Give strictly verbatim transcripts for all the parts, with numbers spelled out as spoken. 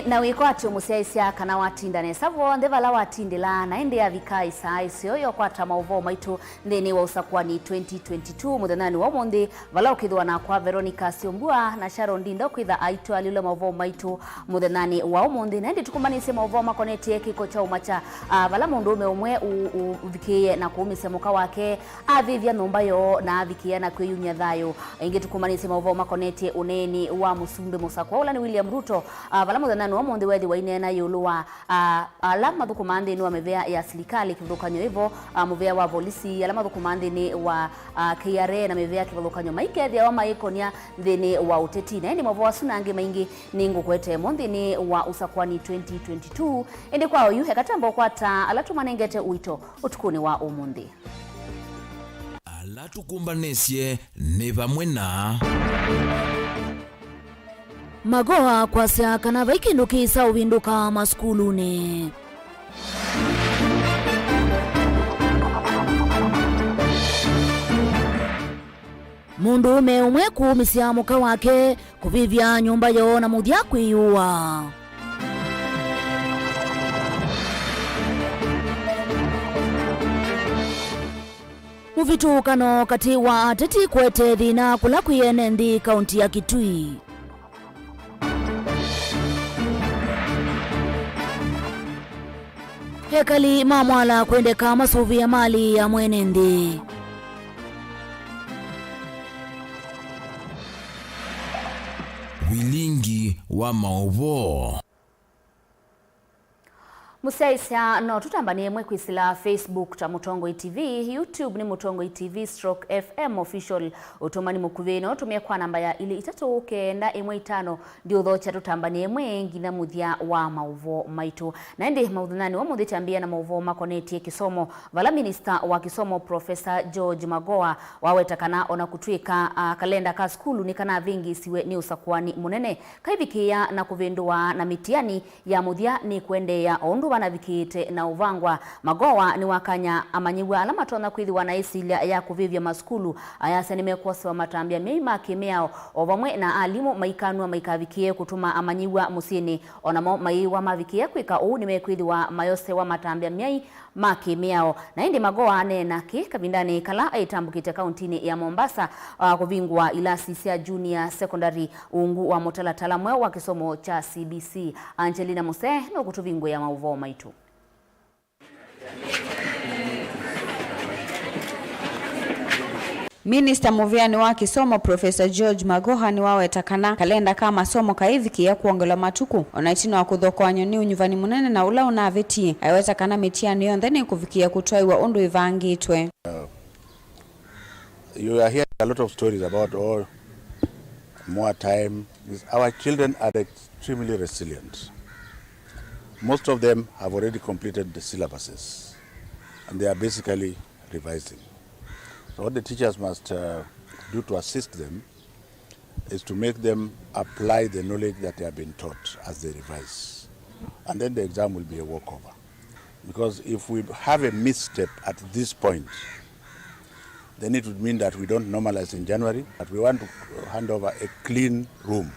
Na wĩkwatyo mũsyaĩĩsya kana watinda nesa vonthe vala watindĩla, na ĩndĩ yavika ĩsaa ĩseo yokwata maũvoo maitũ nthĩnĩ wa ũsakũani twenty twenty-two mũthenyanĩ wa ũmũnthĩ, vala ũkĩthĩwa nakwa Veronica Syombua na Sharon Ndindo kwĩtha aitwalyũla maũvoo maitũ mũthenyanĩ wa ũmũnthĩ. Na ĩndĩ tũkũmbanĩsye maũvoo makonetye kĩko kya ũmakya, ah, vala mũndũũme ũmwe ũ-, ũ-, ũvikĩĩe na kũũmĩsya mũka wake avĩvya nyũmba yoo na avikĩĩa na kwĩyumya thayũ. Ĩngĩ tũkũmbanĩsye maũvoo makonetye ũneeni wa mũsumbĩ mũsakũa ũla nĩ William Ruto, ah, vala mũthenyanĩ wa ũmũnthĩ weethĩwa aineena ĩũlũ wa, ah, ala mathũkũmaa nthĩnĩ wa mĩvea ya silikalĩ kĩvathũkany'o ĩvo, ah, mũvea wa volisi, ala mathũkũmaa nthĩnĩ wa, ah, K R A na mĩvea kĩvathũkany'o maikethĩawa maĩkonya nthĩnĩ wa ũteti. Na ĩndĩ maũvoo asu na angĩ maingĩ nĩngũkwete mo nthĩnĩ wa ũsakũani twenty twenty-two. Ĩndĩ kwa oyu, eka twambe ũkwata ala tũmanengete ũito ũtukũnĩ wa ũmũnthĩ. Ala tũkũmbanĩsye nĩ vamwe na Magoa kwasya kana vai kĩndũ kĩsa ũvĩndũka masukulunĩ. Mũndũũme ũmwe kũũmĩsya mũka wake kũvĩvya nyũmba yoo na mũthya kwĩyũa. Mũvĩtũkano katĩ wa ateti kũete thĩna kũla kwĩ ene nthĩ kaunti ya Kitui. Ekali ma Mwala kwendeka masũvĩa malĩ ya mwene nthĩ. Vilingi wa maũvoo. Mũsyaĩĩsya, no tũtambanĩe ĩmwe kwĩsĩla Facebook ta Mũtongoi T V, YouTube nĩ Mũtongoi T V stroke F M Official. Ũtũmani mũkuvĩ no ũtũmĩe kwa namba ya ilĩ itatũ kenda ĩmwe itano. Ndiũthokya tũtambanĩe ĩmwe nginya mũthya wa maũvoo maitũ. Na ĩndĩ mũthenyanĩ wa ũmũnthĩ kyambĩĩa na maũvoo makonetye kĩsomo, vala minista wa kĩsomo Professor George Magoha waweta kana ona kũtw'ĩka, ah, kalenda ka sukulu nĩkanavĩngĩĩsiwe nĩ ũsakũani mũnene, kaivikĩĩa na kũvĩndũa na mĩtiani ya mũthya nĩkũendeea o ũndũ vanavikĩĩte na ũvangwa. Magoha nĩwakany'a amanyĩw'a ala matonya kwĩthĩwa na ĩsilya ya kũvĩvya masukulu ayasya nĩmekwosewa matambya myai ma kĩ-mĩao, o vamwe na alimũ maikanw'a maikavikĩe kũtũma amanyĩw'a mũsyĩnĩ. O namo mayĩw'a mavikĩĩa kwĩka ũu nĩmekwĩthĩwa mayosewa matambya myai ma kĩ-mĩao. Na ĩndĩ Magoha aneena kĩ kavindanĩ kala aĩtambũkĩte kauntinĩ ya Mombasa, ah, kũvingũa ilasi sya junior secondary ungu wa mũtalatala mweũ wa kĩsomo kya C B C. Angelina Musee nũkũtũvingũĩa maũvoo maitũ. Minista mũvĩanĩ wa kĩsomo, Professor George Magoha, nĩwaweta kana kalenda ka masomo kaivikĩĩa kwongelwa matukũ, ona ĩtina wa kũthokoany'o nĩ ũnyuvani mũnene na ũla ũnavĩtie. Aiweta kana mĩtiani yonthe nĩkũvikĩĩa kũtwaĩwa ũndũ ĩvangĩtwe. You are hearing a lot of stories about, oh, more time. Our children are extremely resilient. Most of them have already completed the syllabuses and they are basically revising. So what the teachers must, uh, do to assist them is to make them apply the knowledge that they have been taught as they revise. And then the exam will be a walkover. Because if we have a misstep at this point, then it would mean that we don't normalize in January, that we want to hand over a clean room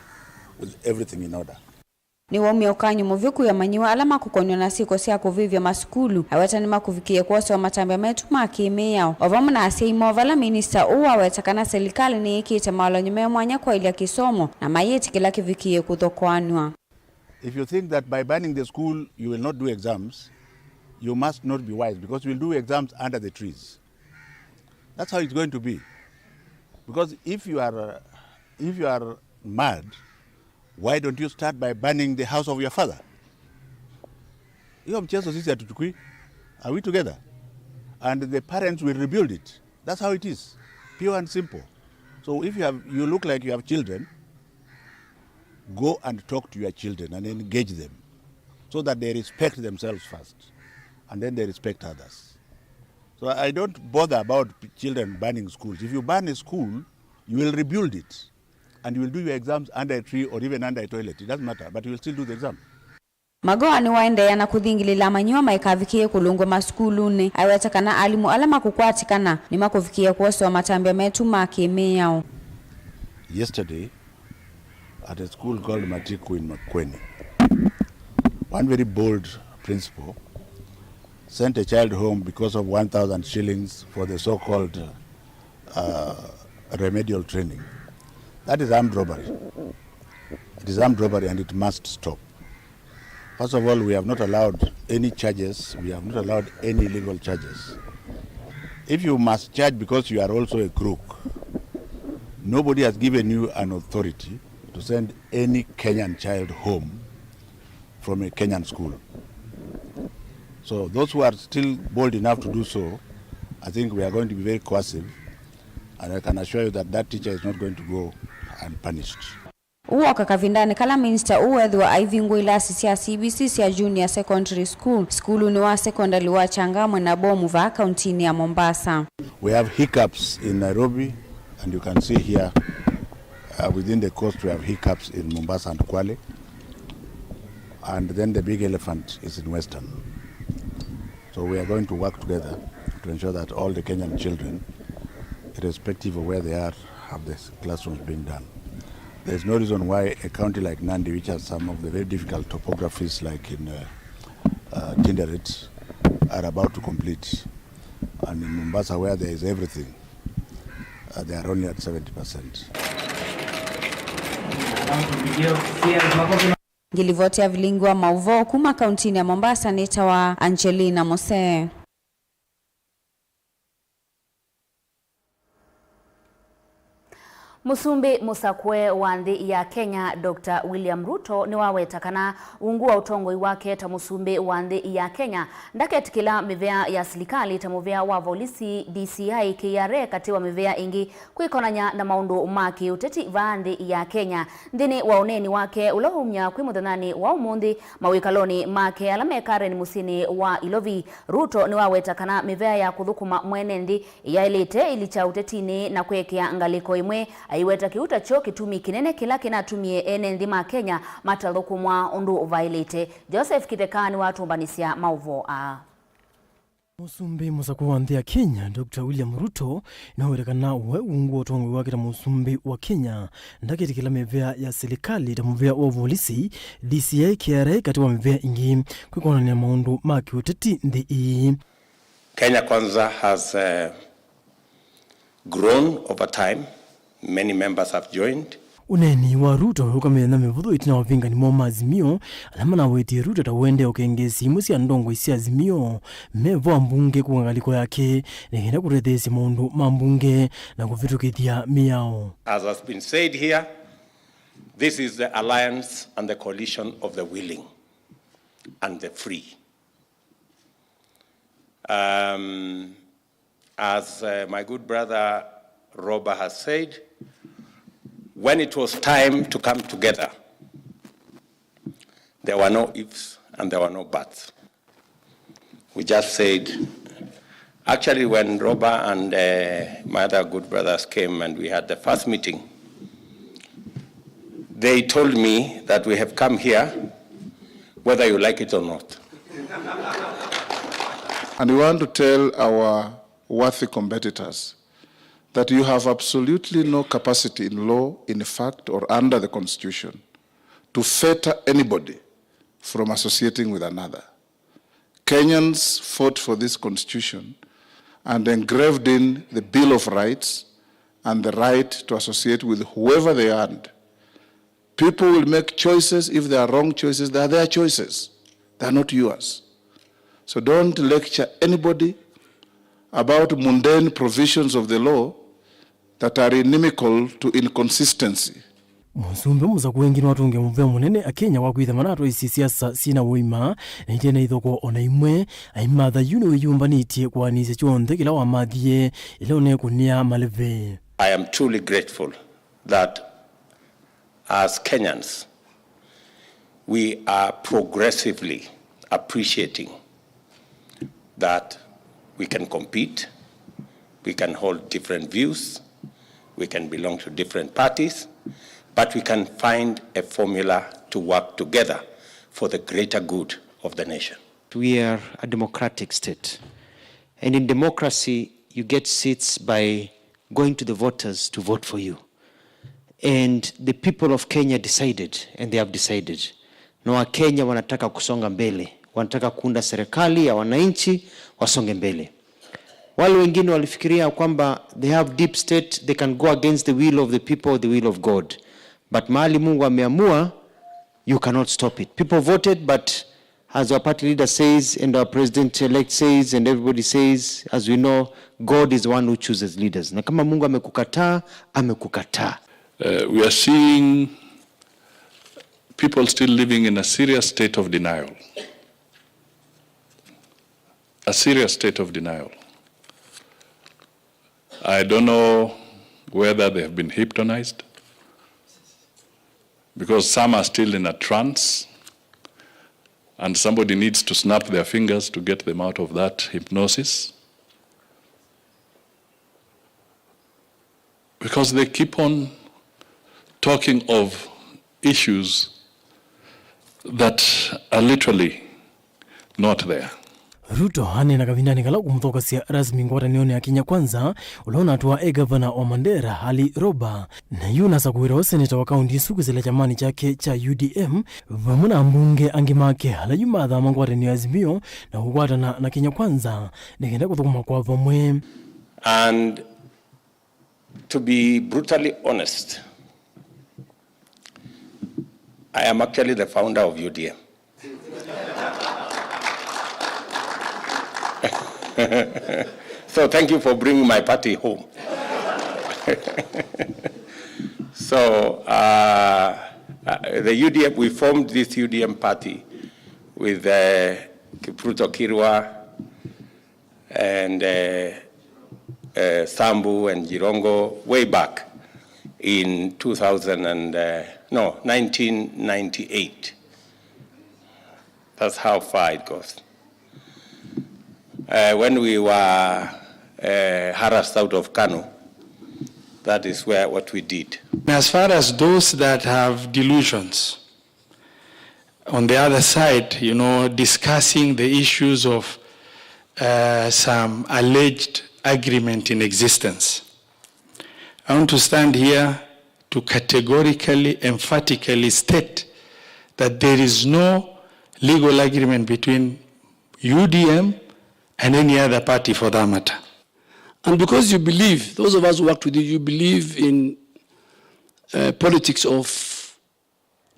with everything in order. Nĩwaumya ũkany'o mũvyũ kwĩ amanyĩw'a ala makũkonw'a na syĩko sya kũvĩvya masukulu, aweta nĩmakũvikĩĩa kwosewa matambya metũ ma kĩ-mĩao, o vamwe na asyai moo, vala minista ũũ waweta kana silikalĩ nĩyĩkĩĩte mawalany'o me mwanya kwaĩlya kĩsomo na mayĩtĩkĩla kĩvikĩĩe kũthokoanw'a. If you think that by banning the school you will not do exams, you must not be wise, because you will do exams under the trees. That's how it's going to be. Because if you are, uh, if you are mad, why don't you start by burning the house of your father? Hiyo mchezo sisi hatuchukui. Are we together? And the parents will rebuild it. That's how it is. Pure and simple. So if you have, you look like you have children, go and talk to your children and engage them so that they respect themselves first and then they respect others. So I don't bother about p-, children burning schools. If you burn a school, you will rebuild it and you will do your exams under a tree or even under a toilet. It doesn't matter, but you will still do the exam. Magoha nĩwaendeea na kũthingĩlĩĩla amanyĩw'a maikavikĩĩe kũlũngw'a masukulunĩ. Aiweta kana alimũ ala makũkwatĩkana nĩmakũvikĩĩa kwosewa matambya metũ ma kĩ-mĩao. Yesterday, at a school called Matiku in Makueni, One very bold principal sent a child home because of one thousand shillings for the so-called, uh, remedial training. That is armed robbery. It is armed robbery and it must stop. First of all, we have not allowed any charges. We have not allowed any illegal charges. If you must charge because you are also a crook, nobody has given you an authority to send any Kenyan child home from a Kenyan school. So those who are still bold enough to do so, I think we are going to be very coercive, and I can assure you that that teacher is not going to go unpunished. Ũũ woka kavindanĩ kala minista ũũ ethĩwa aivingũa ilasi sya C B C sya Junior Secondary School, sukulunĩ wa sekondalĩ wa Changamwe na Bomu vaa kauntinĩ ya Mombasa. We have hiccups in Nairobi, and you can see here, uh, within the coast we have hiccups in Mombasa and Kwale, and then the big elephant is in Western. So we are going to work together to ensure that all the Kenyan children, irrespective of where they are, have the classrooms being done. There's no reason why a county like Nandi, which has some of the very difficult topographies like in, uh, uh, Tinderet, are about to complete. And in Mombasa, where there is everything, uh, they are only at seventy percent. Ngilivoti ya vilingi wa mauvoo kuma kauntinĩ ya Mombasa nĩtawa Angelina Mose. Mũsumbĩ mũsakũe wa nthĩ ya Kenya, Doctor William Ruto, nĩwaweta kana ungu wa ũtongoi wake ta mũsumbĩ wa nthĩ ya Kenya, ndaketĩkĩla mĩvea ya silikalĩ ta mũvea wa volisi, D C I, K R A, katĩ wa mĩvea ĩngĩ kwĩkonany'a na maũndũ ma kĩũteti vaa nthĩ ya Kenya. Nthĩnĩ wa ũneeni wake ũla waumya kwĩ mũthenyanĩ wa ũmũnthĩ mawĩkalonĩ make ala me Karen mũsyĩnĩ wa Ilovi, Ruto nĩwaweta kana mĩvea ya kũthũkũma mwene nthĩ ĩyaĩlĩte ĩlikya ũtetinĩ na kwĩkĩa ngalĩko ĩmwe. Aiweta kĩu ta kyo kĩtumi kĩnene kĩla kĩnatumie ene nthĩ ma Kenya matathũkũmwa ũndũ vaĩlĩte. Joseph Kĩtheka nĩwatũmbanĩsya maũvoo aa. Mũsumbĩ mũsakũe wa nthĩ ya Kenya, Doctor William Ruto, nĩwaweta kana we ungu wa ũtongoi wake ta mũsumbĩ wa Kenya, ndaketĩkĩla mĩvea ya silikalĩ ta mũvea wa volisi, D C I, K R A, katĩ wa mĩvea ĩngĩ kwĩkonany'a na maũndũ ma kĩũteti nthĩ ĩĩ. Kenya Kwanza has, uh, grown over time. Many members have joined. Ũneeni wa Ruto wĩũka mĩthenya mĩvũthũ ĩtina wa avingani moo ma Azimio, ala manawetie Ruto ta ũendee ũkengeesya imwe sya ndongoi sya Azimio me vo ambunge kũka ngalĩko yake nĩ kenda kũtetheesya maũndũ ma mbunge na kũvĩtũkĩthya mĩao. As has been said here, this is the alliance and the coalition of the willing and the free. Um, as, uh, my good brother Roba has said, when it was time to come together, there were no ifs and there were no buts. We just said, actually, when Roba and, uh, my other good brothers came and we had the first meeting, they told me that we have come here whether you like it or not. And we want to tell our worthy competitors that you have absolutely no capacity in law, in fact, or under the Constitution to fetter anybody from associating with another. Kenyans fought for this constitution and engraved in the Bill of Rights and the right to associate with whoever they want. People will make choices. If they are wrong choices, they are their choices. They are not yours. So don't lecture anybody about mundane provisions of the law that are inimical to inconsistency. Mũsumbĩ mũsakũe ĩngĩ nĩwatũngie mũvea mũnene Akenya wa kwĩtha manatwaisye siasa syĩna ũima na ite na ithokoo o na imwe, aimatha yu nĩwĩyũmbanĩtye kũanĩsya kyonthe kĩla wamathie ĩla ũnekũnĩa maleve. I am truly grateful that as Kenyans, we are progressively appreciating that we can compete, we can hold different views, we can belong to different parties, but we can find a formula to work together for the greater good of the nation. We are a democratic state, and in democracy, you get seats by going to the voters to vote for you. And the people of Kenya decided, and they have decided, Na Wakenya wanataka kusonga mbele, wanataka kuunda serikali ya wananchi, wasonge mbele. Wale wengine walifikiria kwamba they have deep state, they can go against the will of the people, the will of God. But mahali Mungu ameamua, you cannot stop it. People voted, but as our party leader says and our president-elect says and everybody says, as we know, God is the one who chooses leaders. Na kama Mungu amekukataa, amekukataa. Uh, we are seeing people still living in a serious state of denial. A serious state of denial. I don't know whether they have been hypnotized, because some are still in a trance, and somebody needs to snap their fingers to get them out of that hypnosis. Because they keep on talking of issues that are literally not there. Ruto aneena kavindanĩ kala ũkũmũthokasya rasmi ngwatanĩonĩ ya Kenya Kwanza, ũla ũnatwaa e gavana wa Mandera, Ali Roba, na yu nasakũĩrwa seneta wa kaunti ĩsu kwĩsĩla kyamanĩ kyake kya U D M, vamwe na ambunge angĩ make ala yu mathama ngwatanĩo ya Azimio na kũkwatana na Kenya Kwanza nĩ kenda kũthũkũma kwa vamwe. And to be brutally honest, I am actually the founder of U D M. So thank you for bringing my party home. So, uh, uh, the U D M, we formed this U D M party with, uh, Kipruto Kirwa, and, uh, uh, Sambu and Jirongo way back in two thousand and, uh, no, nineteen ninety-eight. That's how far it goes. Uh, when we were, uh, harassed out of Kanu, that is where, what we did. As far as those that have delusions, on the other side, you know, discussing the issues of, uh, some alleged agreement in existence. I want to stand here to categorically, emphatically state that there is no legal agreement between U D M and any other party for that matter. And because you believe, those of us who worked with you, you believe in, uh, politics of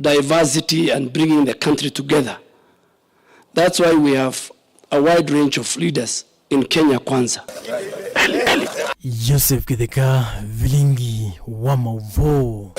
diversity and bringing the country together. That's why we have a wide range of leaders in Kenya Kwanza. Joseph Kitheka, Vilingi wa Mauvoo.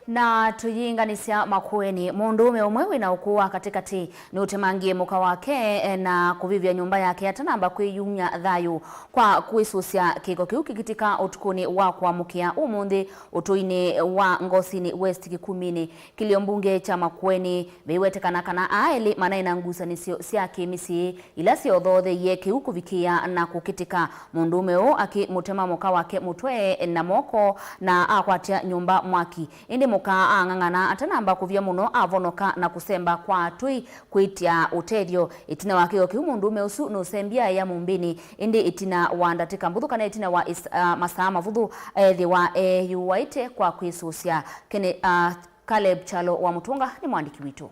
Na tũyĩnganĩsya Makueni, mũndũũme ũmwe wĩna ũkũũ wa katĩkatĩ nĩũtemangie mũka wake, eh, na kũvĩvya nyũmba yake atanamba kwĩyumya thayũ kwa kwĩsũsya kĩko kĩu kĩkĩtĩka ũtukũnĩ wa kũamũkĩa ũmũnthĩ ũtũinĩ wa Ngosini West Kĩkuminĩ. Kĩlio mbunge kya Makueni veiwetekana kana aa elĩ manaĩ na ngusanĩsyo sya kĩmĩsyĩ ila syaũthootheie kĩu kũvikĩĩa na kũkĩtĩka, mũndũũme ũũ akĩmũtema mũka wake mũtwe na moko na akwatya nyũmba mwaki. Ĩndĩ mũka ang'ang'ana atanamba kũvya mũno, avonoka na kũsemba kwa atũi kwĩtya ũtethyo. Ĩtina wa kĩko kĩu, mũndũũme ũsu nũsembie aĩa mũmbĩnĩ, ĩndĩ ĩtina wa ndatĩka mbũthũ kana ĩtina wa ĩs-, ah, masaa mavũthũ, eethĩwa eyũaĩte kwa kwĩsũsya. Kene-, ah, Caleb Kyalo wa Mũtũnga nĩ mwandĩki witũ.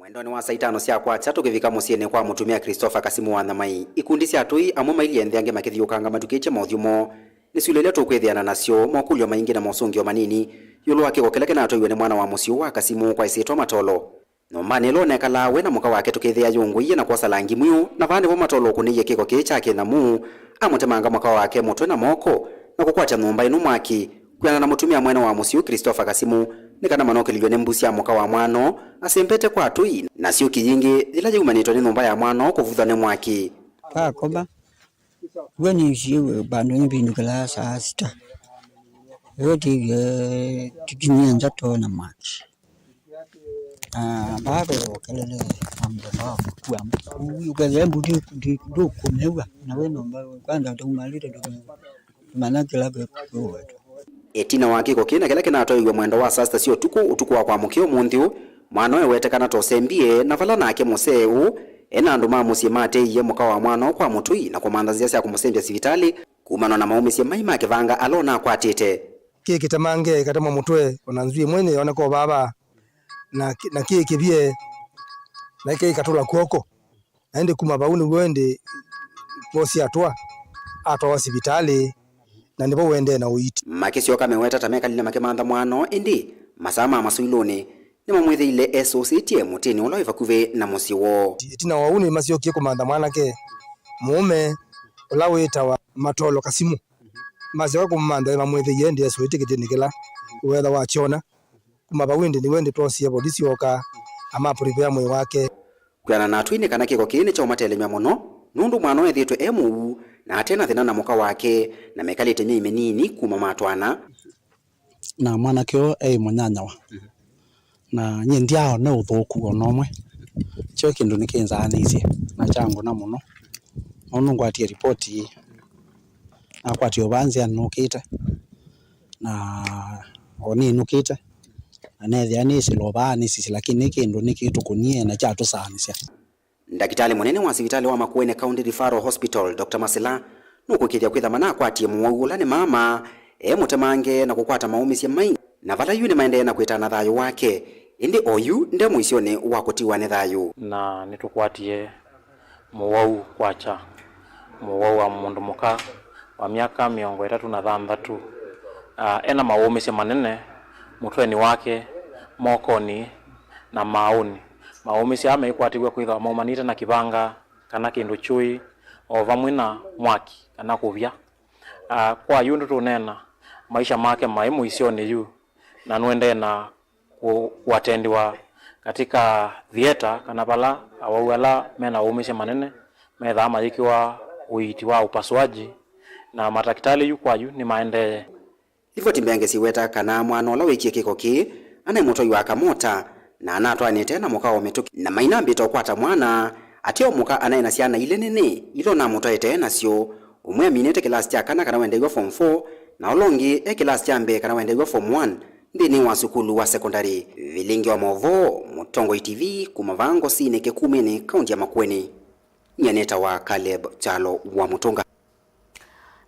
Mwendonĩ wa saa itano sya kwakya, tũkĩvika mũsyĩnĩ kwa mũtumĩa Christopher Kasimu wa Nyamai, ikundi sya atũi amwe mailyĩ nthĩ, angĩ makĩthiũkanga matukĩtye mothyũ moo. Nĩ syũlyo ila tũkwĩthĩana nasyo, mokũlyo maingĩ na mosũngĩo manini ĩũlũ wa kĩko kĩla kĩnatwaiwe nĩ mwana wa mũsyĩ wa Kasimu kwa ĩsyĩtwa Matolo. Nyũmbanĩ ĩla ũnekalaa we na mũka wake tũkĩthĩa yũngũie na kwosa langi mwiũ, na vaa nĩvo Matolo ũkũnĩie kĩko kĩĩ kya kĩnyamũ, amũtemanga mũka wake mũtwe na moko, na kũkwatya nyũmba ĩno mwaki. Kwĩana na mũtumĩa mwene wa mũsyĩ ũũ, Christopher Kasimu, nĩ kana manokĩlilw'e nĩ mbu sya mũka wa mwana ũũ asembete kwa atũi, na syũki yingĩ yĩla yaumanĩtwe nĩ nyũmba ya mwana ũũ kũvuthwa nĩ mwaki. Twakoma, w'o nĩsie vandũ nĩvindũkĩlaa saa sita. Ĩyo tĩvye tũkinyie nza twoona mwaki. Na vaa ve ũkelele na mũthemba wa kũkua. Ũkethĩa mbu ndĩ-, ndĩ-, ndũkũmĩw'a, na wĩ nyũmba, kwanza tũumalĩte tũkĩ-, tũmanya kĩla kĩ-, kĩũwetwe. Ĩtina wa kĩko kĩĩ na kĩla kĩnatwaiwe mwendo wa saa sita sya ũtukũ, ũtukũ wa kwamũkĩa ũmũnthĩ ũũ, mwana ũũ ewetekana ta ũsembie, na vala nake mũsee ũũ, e na andũ ma mũsyĩ mateiie mũka wa mwana ũũ kwa mũtũi na kũmantha nzĩa sya kũmũsembya sivitalĩ, kumana na maũmĩsye mai ma kĩvanga ala ũnakwatĩte. Kĩ kĩtemange, ĩkatemwa mũtwe, o na nzw'ĩĩ ĩmwe nĩyoneka o vaa vaa. na kĩ-, na kĩĩ kĩvye, na kĩĩ katũla kw'oko. Na ĩndĩ kuma vau nĩw'o ĩndĩ twosie atũa, atwawa sivitalĩ, na nĩvo ũendee na ũiiti. Makĩsyoka meweta ta mekalile makĩmantha mwana ũũ, ĩndĩ masaa ma masulũnĩ nĩmamwĩthĩile esũsĩtye mũtĩnĩ ũla wĩ vakuvĩ na mũsyĩ woo. Ĩtina wa ũu nĩmasyokie kũmantha mwanake mũũme ũla wĩtawa Matolo Kasimu. Masyoka kũmantha mamwĩthĩie ĩndĩ esũĩtye kĩtĩnĩ kĩla wetha wakyona. Kuma vau ĩndĩ nĩw'o ĩndĩ twosie volisi ooka amapurivea mwĩĩ wake. Kwĩanana na atũi nĩ kana kĩko kĩĩ nĩkyaũmatelemya mũno, nũndũ mwana ũũ ethĩĩtwe e mũuu na ate na thĩna na mũka wake, na mekalĩte myei mĩnini kuma matwaana. Na mwanake ũũ eĩ mũnyanyawa, na nyie ndyaaona ũthũku o na ũmwe. Kyo kĩndũ nĩkĩnzaanĩisye na kyangũna mũno, nũndũ ngwatie ripoti ii. Nakwatie o vaa nzĩa nũkĩte, na o nĩnũkĩte, na neethĩa nĩsĩla o vaa nĩsisye, lakini nĩ kĩndũ nĩkĩtũkũnie na kyatũsaanĩsya. Ndakĩtalĩ mũnene wa sivitalĩ wa Makueni County Referral Hospital, Doctor Masila, nũkũĩkĩĩthya kwĩtha manakwatie mũwau ũla nĩ mama, e mũtemange na kũkwata maũmĩsye mai, na vala yu nĩmaendee na kwĩtana thayũ wake, ĩndĩ o yu nde mũisyonĩ wa kũtiwa nĩ thayũ. Na nĩtũkwatie mũwau kwakya, mũwau wa mũndũ mũka wa myaka mĩongo ĩtatũ na thanthatũ, ah, ena maũmĩsye manene mũtwenĩ wake, mokonĩ, na maaũnĩ. Maũmĩsye aa maikwatĩw'a kwĩthĩwa maumanĩte na kĩvanga kana kĩndũ kyũĩ, o vamwe na mwaki kana kũvya. Ah, kwa yu nĩtũneena, maisha make maĩ mũisyonĩ yu, na nũendee na kũ-, kũatendiwa katika theater, kana vala awau ala mena ũmĩsye manene methaa mayĩkĩwa ũiiti wa upasuaji, na matakĩtalĩ yu kwa yu nĩmaendee. Livoti mbeange siweta kana mwana ũla wĩkie kĩko kĩĩ anaĩ mũtwai wa kamota, na anatwaanĩte na mũka o mĩtũkĩ, na mainambĩte ũkwata mwana, ateo mũka anaĩ na syana ilĩ nene ila ũnamũtwaĩte e nasyo, ũmwe aminĩte kĩlasi kya kana kana wendeew'a form four, na ũla ũngĩ e kĩlasi kya mbee kana wendeew'a form one nthĩnĩ wa sukulu wa sekondalĩ. Vilingi wa maũvoo, Mũtongoi T V, kuma vaa Ngosinĩ Kĩkumĩnĩ, kaunti ya Makueni. Nyie nĩtawa Caleb Kyalo wa Mũtũnga.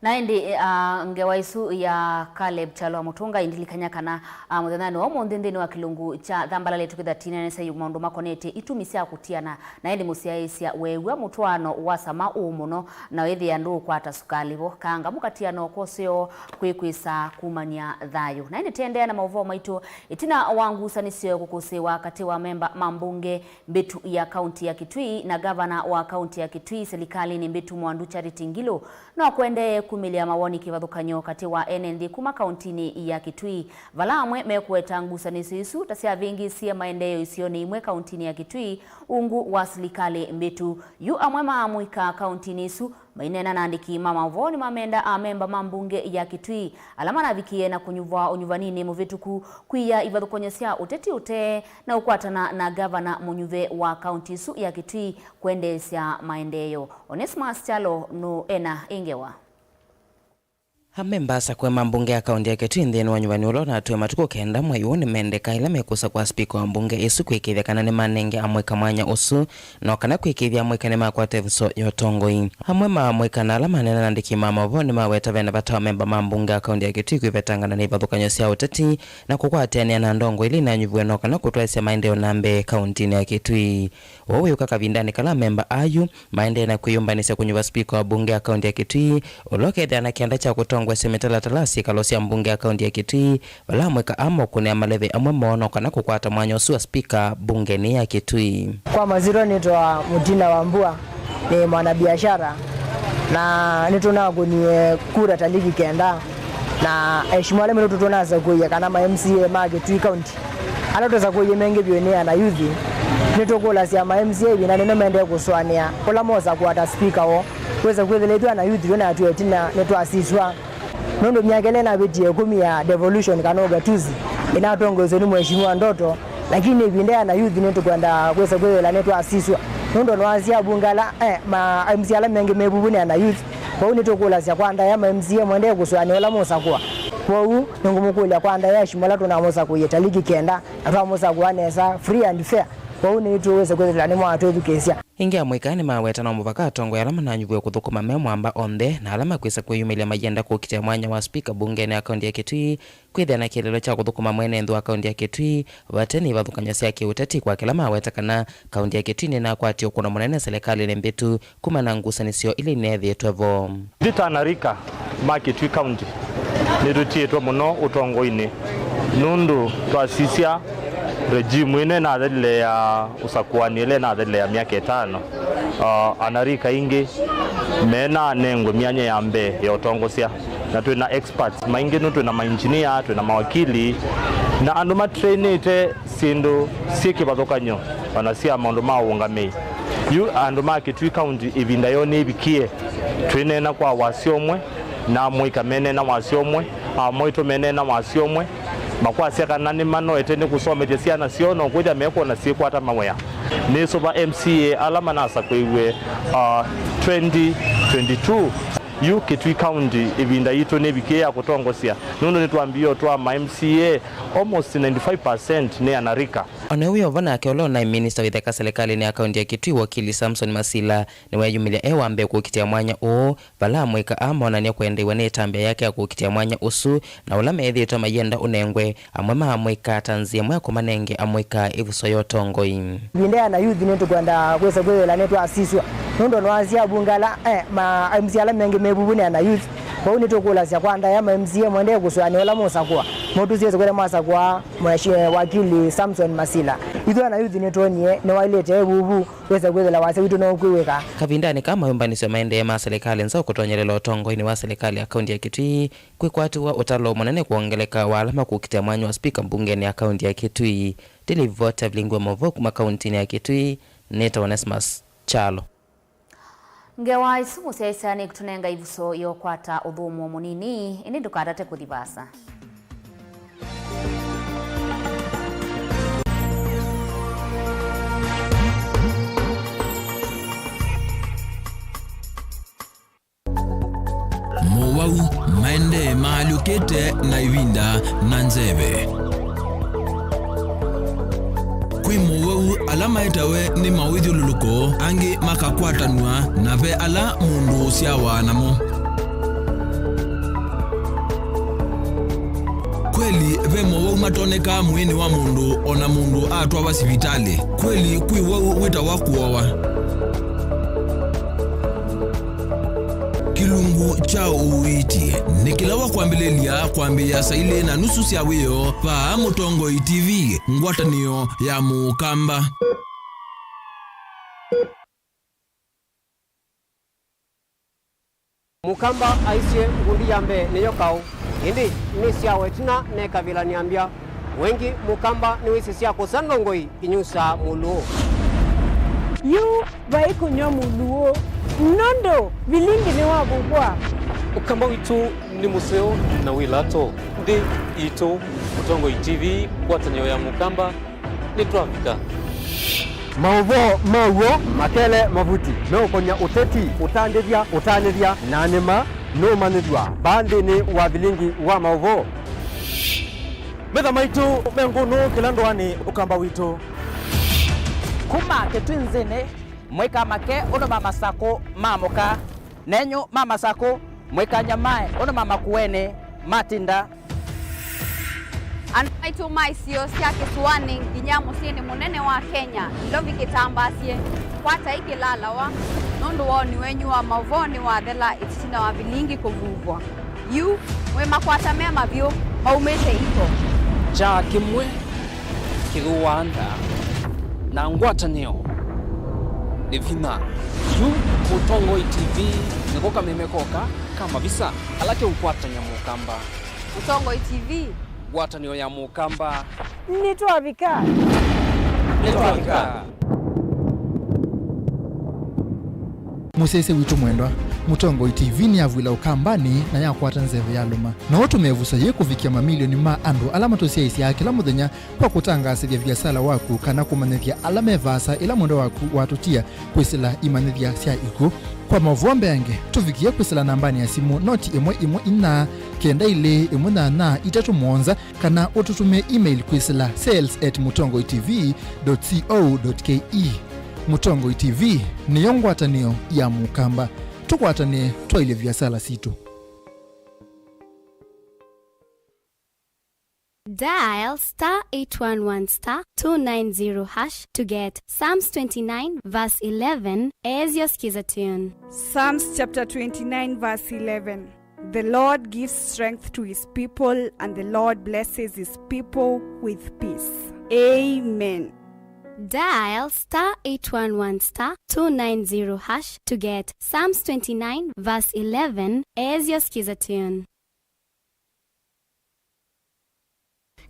Na ĩndĩ, a, ngewa ĩsu ya Caleb Kyalo wa Mũtũnga indilikany'a kana, a, mũthenyanĩ wa ũmũnthĩ nthĩnĩ wa kĩlungu kya Thambalalĩ tũkĩtha tinanĩsya yu maũndũ makonetye itumi sya kũtiana, na ĩndĩ mũsyaĩĩsya weew'a mũtwaano wa sama ũũ mũno, na wĩthĩa ndũũkwata sukalĩ vo. Kaanga mũkatiano koseo kwĩkwĩsa kumany'a thayũ. Na ĩndĩ tũendeea na maũvoo maitũ, ĩtina wa ngusanĩsyo kũkũsĩĩwa katĩ wa amemba ma mbunge mbĩtu ya kaunti ya Kitui na ngavana wa kaunti ya Kitui silikalĩnĩ mbĩtu Mwandu Charity Ngilu, no kũendee kumĩlya mawoni kĩvathũkany'o katĩ wa ene nthĩ kuma kauntinĩ ya Kitui, vala amwe mekũweta ngusanĩsyo isu ta syavĩngĩĩsye maendeeo isionĩ imwe kauntinĩ ya Kitui ungu wa silikalĩ mbĩtu. Yu amwe ma amũika kauntinĩ isu maineena na andĩki ma maũvoo nĩmamenda amemba ma mbunge ya Kitui ala manavikie na kũnyuvwa ũnyuvaninĩ mũvĩtũku kwia ivathũkany'o sya ũteti ũtee na ũkwatana na ngavana mũnyuve wa kaunti ĩsu ya Kitui kwendeesya maendeeo. Onesmus Kyalo nũ ena ĩ ngewa. Amemba asakũe ma mbunge ya kaunti ya Kitui nthĩnĩ wa ũnyuvani ũla ũnatw'e matukũ kenda mwei ũũ nĩmendeka ĩla mekũsakũa spika wa mbunge ĩsu kwĩkĩĩthya kana nĩmanenge amũika mwanya ũsu, no kana kwĩkĩĩthya amũika nĩmakwata ĩvuso ya ũtongoi. Amwe ma amũika na ala maneena na andĩki ma maũvoo nĩmaweta vena vata wa memba ma mbunge ya kaunti ya Kitui kwĩvetangana na ivathũkany'o sya ũteti na kũkwatĩanĩa na ndongo ila inanyuviwe no kana kũtwaĩsya maendeeo na mbee kauntinĩ ya Kitui. Ũu wĩũka kavindanĩ kala amemba ayu maendee na kwĩyũmbanĩsya kũnyuva spika wa mbunge ya kaunti ya Kitui, ũla ũkethĩa na kĩanda kya kũtongoesya mĩtalatala ya syĩkalo sya mbunge ya kaunti ya Kitui, vala amũika aa mokũnĩa maleve amwe moo no kana kũkwata mwanya ũsu wa spika mbungenĩ ya Kitui. Kwa masyĩtwa nĩtawa Mutinda wa Mbua, nĩ mwanabiashara, na nĩtũnakũnie kura taliki kenda, na aheshimiwa ala metũ tũnasakũie kana ma M C A ma Kitui County, ala tũsakũie mengĩ vyũ nĩ ana youth. Nĩtũkũlasya ma M C A ĩvindanĩ ĩno mendee kũsũanĩa ũla mosakũa ta spika woo. Wĩsa kwĩthĩla ithyĩ ana youth twĩ na atw'e ĩtina nĩtwasiswa. Nũndũ myaka ĩla ĩnavĩtie ĩkũmi ya devolution kana ugatuzi, ĩnatongoeswe nĩ Mheshimiwa Ndoto, lakini ĩvinda ya ana youth nĩtũkwenda kwĩsa kwĩthĩla nĩtwasiswa. Nũndũ nĩwasya abunge ala, eh, ma M C A ala mengĩ me vuvu nĩ ana youth. Kwoou nĩtũkũlasya kwa ndaĩa ma M C A mwendee kũsũanĩa ũla mũsakũa. Kwoou nĩngũmũkũlya kwa ndaĩa aheshimiwa ala tũnamũsakũie taliki kenda, na twamũsakũa nesa, free and fair. Kwoou nĩtũwĩse kwĩthĩwa nĩmwatwĩthukĩĩsya. Ĩngĩ amũika nĩmaweta no mũvaka atongoi ala mananyuvw'e kũthũkũma me mwamba onthe na ala makwĩsa kwĩyumĩlya mayenda kũkitĩa mwanya wa spika mbungenĩ ya kaunti ya Kitui kwĩthĩa na kĩeleelo kya kũthũkũma mwene nthĩ wa kaunti ya Kitui vate na ivathũkany'o sya kĩũteti, kwa kĩla maweta kana kaunti ya Kitui nĩnakwatĩe ũkũno mũnene silikalĩnĩ mbĩtu kumana na ngusanĩsyo ila ineethĩĩtwe vo. Ithyĩ ta anarika ma Kitui County nĩtũtiĩtwe mũno ũtongoinĩ nũndũ twasisya regime ĩno ĩnathelile ya ũsakũani ĩla ĩnathelile ya myaka ĩtano. Uh, anarika aingĩ menanengwe myanya ya mbee ya ũtongosya, na twĩ na experts maingĩ, nũndũ twĩ na mainjinia, twĩ na mawakili, na andũ matrainĩte syĩndũ syĩ kĩvathũkany'o, ona sya maũndũ ma ũũngamĩi. Yu andũ ma Kitui County ĩvinda yoo nĩĩvikie. Twĩneena kwa wasya ũmwe, na amũika meneena wasya ũmwe, amũitũ meneena wasya ũmwe, makwasya kana nĩmanoete nĩ kũsomethya syana syoo na ũkwĩthĩa mekwona syĩkwata mawĩa. Nĩsũva M C A ala manasakũiwe, uh, twenty twenty-two. Yu Kitui County ĩvinda yitũ nĩvikie ya kũtongosya, nũndũ nĩtwambie ũtwaa ma M C A almost ninety-five percent nĩ anarika. O na wĩ o vo nake, ũla ũnaĩ minista wa itheka silikalĩnĩ ya kaunti ya Kitui, wakili Samson Masila, nĩweeyumĩlya e wa mbee kũkitĩa mwanya ũũ, vala amũika aa moonany'a kwendeew'a nĩ ĩtambya yake ya kũkitĩa mwanya ũsu, na ũla meethĩĩtwe mayenda ũnengwe amwe ma amũika ta nzĩa ĩmwe ya kũmanenge amũika ĩvuso ya ũtongoi. Ĩvinda ya ana youth nĩtũkwenda kwĩsa kwĩthĩla nĩtwasisw'a, nũndũ nĩwasya abunge ala, eh, ma M C A ala mengĩ me vuvu nĩ ana youth. Kwoou nĩtũkũlasya kwa ndaĩa ma M C A mwendeee kũsũanĩa ũla mũsakũa. Mũtũsie kwĩthĩa mwasakũa Mweshi-, wakili Samson Masila. Ithyĩ ana youth nĩtwonie nĩwaĩlĩte e vuvu wĩse kwĩthĩla wasya witũ no ũkwĩw'ĩka. Kavindanĩ kaa mayũmbanĩsyo maendee ma silikalĩ nzaũ kũtonyelela ũtongoinĩ wa silikalĩ ya kaunti ya Kitui, kwĩkwatĩw'a ũtalo mũnene kwongeleka wa ala makũkitĩa mwanya wa spika mbungenĩ ya kaunti ya Kitui. Ndĩlivoti ya vilingi wa maũvoo kuma kauntinĩ ya Kitui, nĩtawa Onesmus Kyalo. Ngewa ĩsu mũsyaĩĩsya nĩkũtũnenga ĩvuso ya ũkwata ũthũmũo mũnini, ĩndĩ ndũkatate kũthi vaasa. Mowau maendee maalyũkĩte na ĩvinda na nzeve. Kwĩ mowau ala maetawe nĩ mawĩthyũlũlũko, angĩ makakwatanw'a, na ve ala mũndũ ũsyawa namo. Kweli ve mowau matonekaa mwĩĩnĩ wa mũndũ o na mũndũ atwawa sivitalĩ. Kweli kwĩ wau wĩtawa kũowa. Kĩlungu kya ũiiti nĩ kĩla wa kwambĩlĩlya kwambĩĩa saa ilĩ na nusu sya wĩoo vaa Mũtongoi T V, ngwatanĩo ya Mũkamba. Mũkamba aisye ngundi ya mbee nĩyo kaũ, ĩndĩ nĩsyawa ĩtina ne kavĩlanĩ ambya. Wengĩ Mũkamba nĩwĩsĩ sya kũsa ndongoi inyusaa mũlũũ. Yu vai kũnyw'a mũlũũ, nũndũ vilingi nĩwavuvwa. Ũkamba witũ nĩ mũseo na wĩ lato. Nthĩ itũ, Mũtongoi T V, ngwatanĩo ya Mũkamba, nĩtwavika. Maũvoo ma w'o makele mavuti meũkonya ũteti, ũtandĩthya, ũtanĩthya, na nĩma nũũmanyĩthw'a vaa nthĩnĩ wa vilingi wa maũvoo. Metha maitũ me ngũnũ kĩla ndũanĩ Ũkamba witũ. Kuma Kĩtwinzĩnĩ, mũika make ũndũ ma masakũ ma mũka. Nenyu ma masakũ, mũikany'a maĩ ũndũ ma makuenĩ matinda. Andũ maitũ ma isio sya kĩsũanĩ nginya mũsyĩnĩ mũnene wa Kenya, Nairobi kĩtambaasye, kwatai kĩlalawa, nũndũ woni wenyu wa maũvoo nĩwathela ĩtina wa vilingi kũvuvwa. Yu, mwĩmakwata me mavyũ, maumĩte iko. Kyaa kĩmwe kĩthũaa nda, na ngwatanĩo nĩ vinya. Yu Mũtongoi T V nĩko kameme koka ka mavisa ala keũkwatany'a Mũkamba. Mũtongoi T V. Ngwatanĩo ya Mũkamba. Nĩtwavika. Nĩtwavika. Mũsyaĩĩsya witũ mwendwa, Mũtongoi T V nĩyavw'ĩla Ũkambanĩ na yakwata nzeve yalũma. No ũtũme ĩvuso yĩĩ kũvikĩa mamilioni ma andũ ala matũsyaĩĩsyaa kĩla mũthenya kwa kũtangaasĩthya viasala waku kana kũmanyĩthya ala me vaasa ĩla mwendwa waku watũtia kwĩsĩla imanyĩthya sya ikw'ũ. Kwa maũvoo mbeange, tũvikĩe kwĩsĩla nambanĩ ya simũ noti ĩmwe ĩmwe inya, kenda ilĩ ĩmwe nyanya itatũ mũonza, kana ũtũtũmĩe email kwĩsĩla sales at mũtongoi T V dot co dot K E. Mũtongoi T V nĩyo ngwatanĩo ya Mũkamba. Tũkwatanĩe twaĩlye viasala sitũ. Dial star eight one one star two nine zero hash to get Psalms twenty-nine verse eleven as your skiza tune. Psalms chapter twenty-nine verse eleven. The Lord gives strength to his people, and the Lord blesses his people with peace. Amen. Dial star eight one one star two nine zero hash to get Psalms twenty-nine verse eleven as your skiza tune.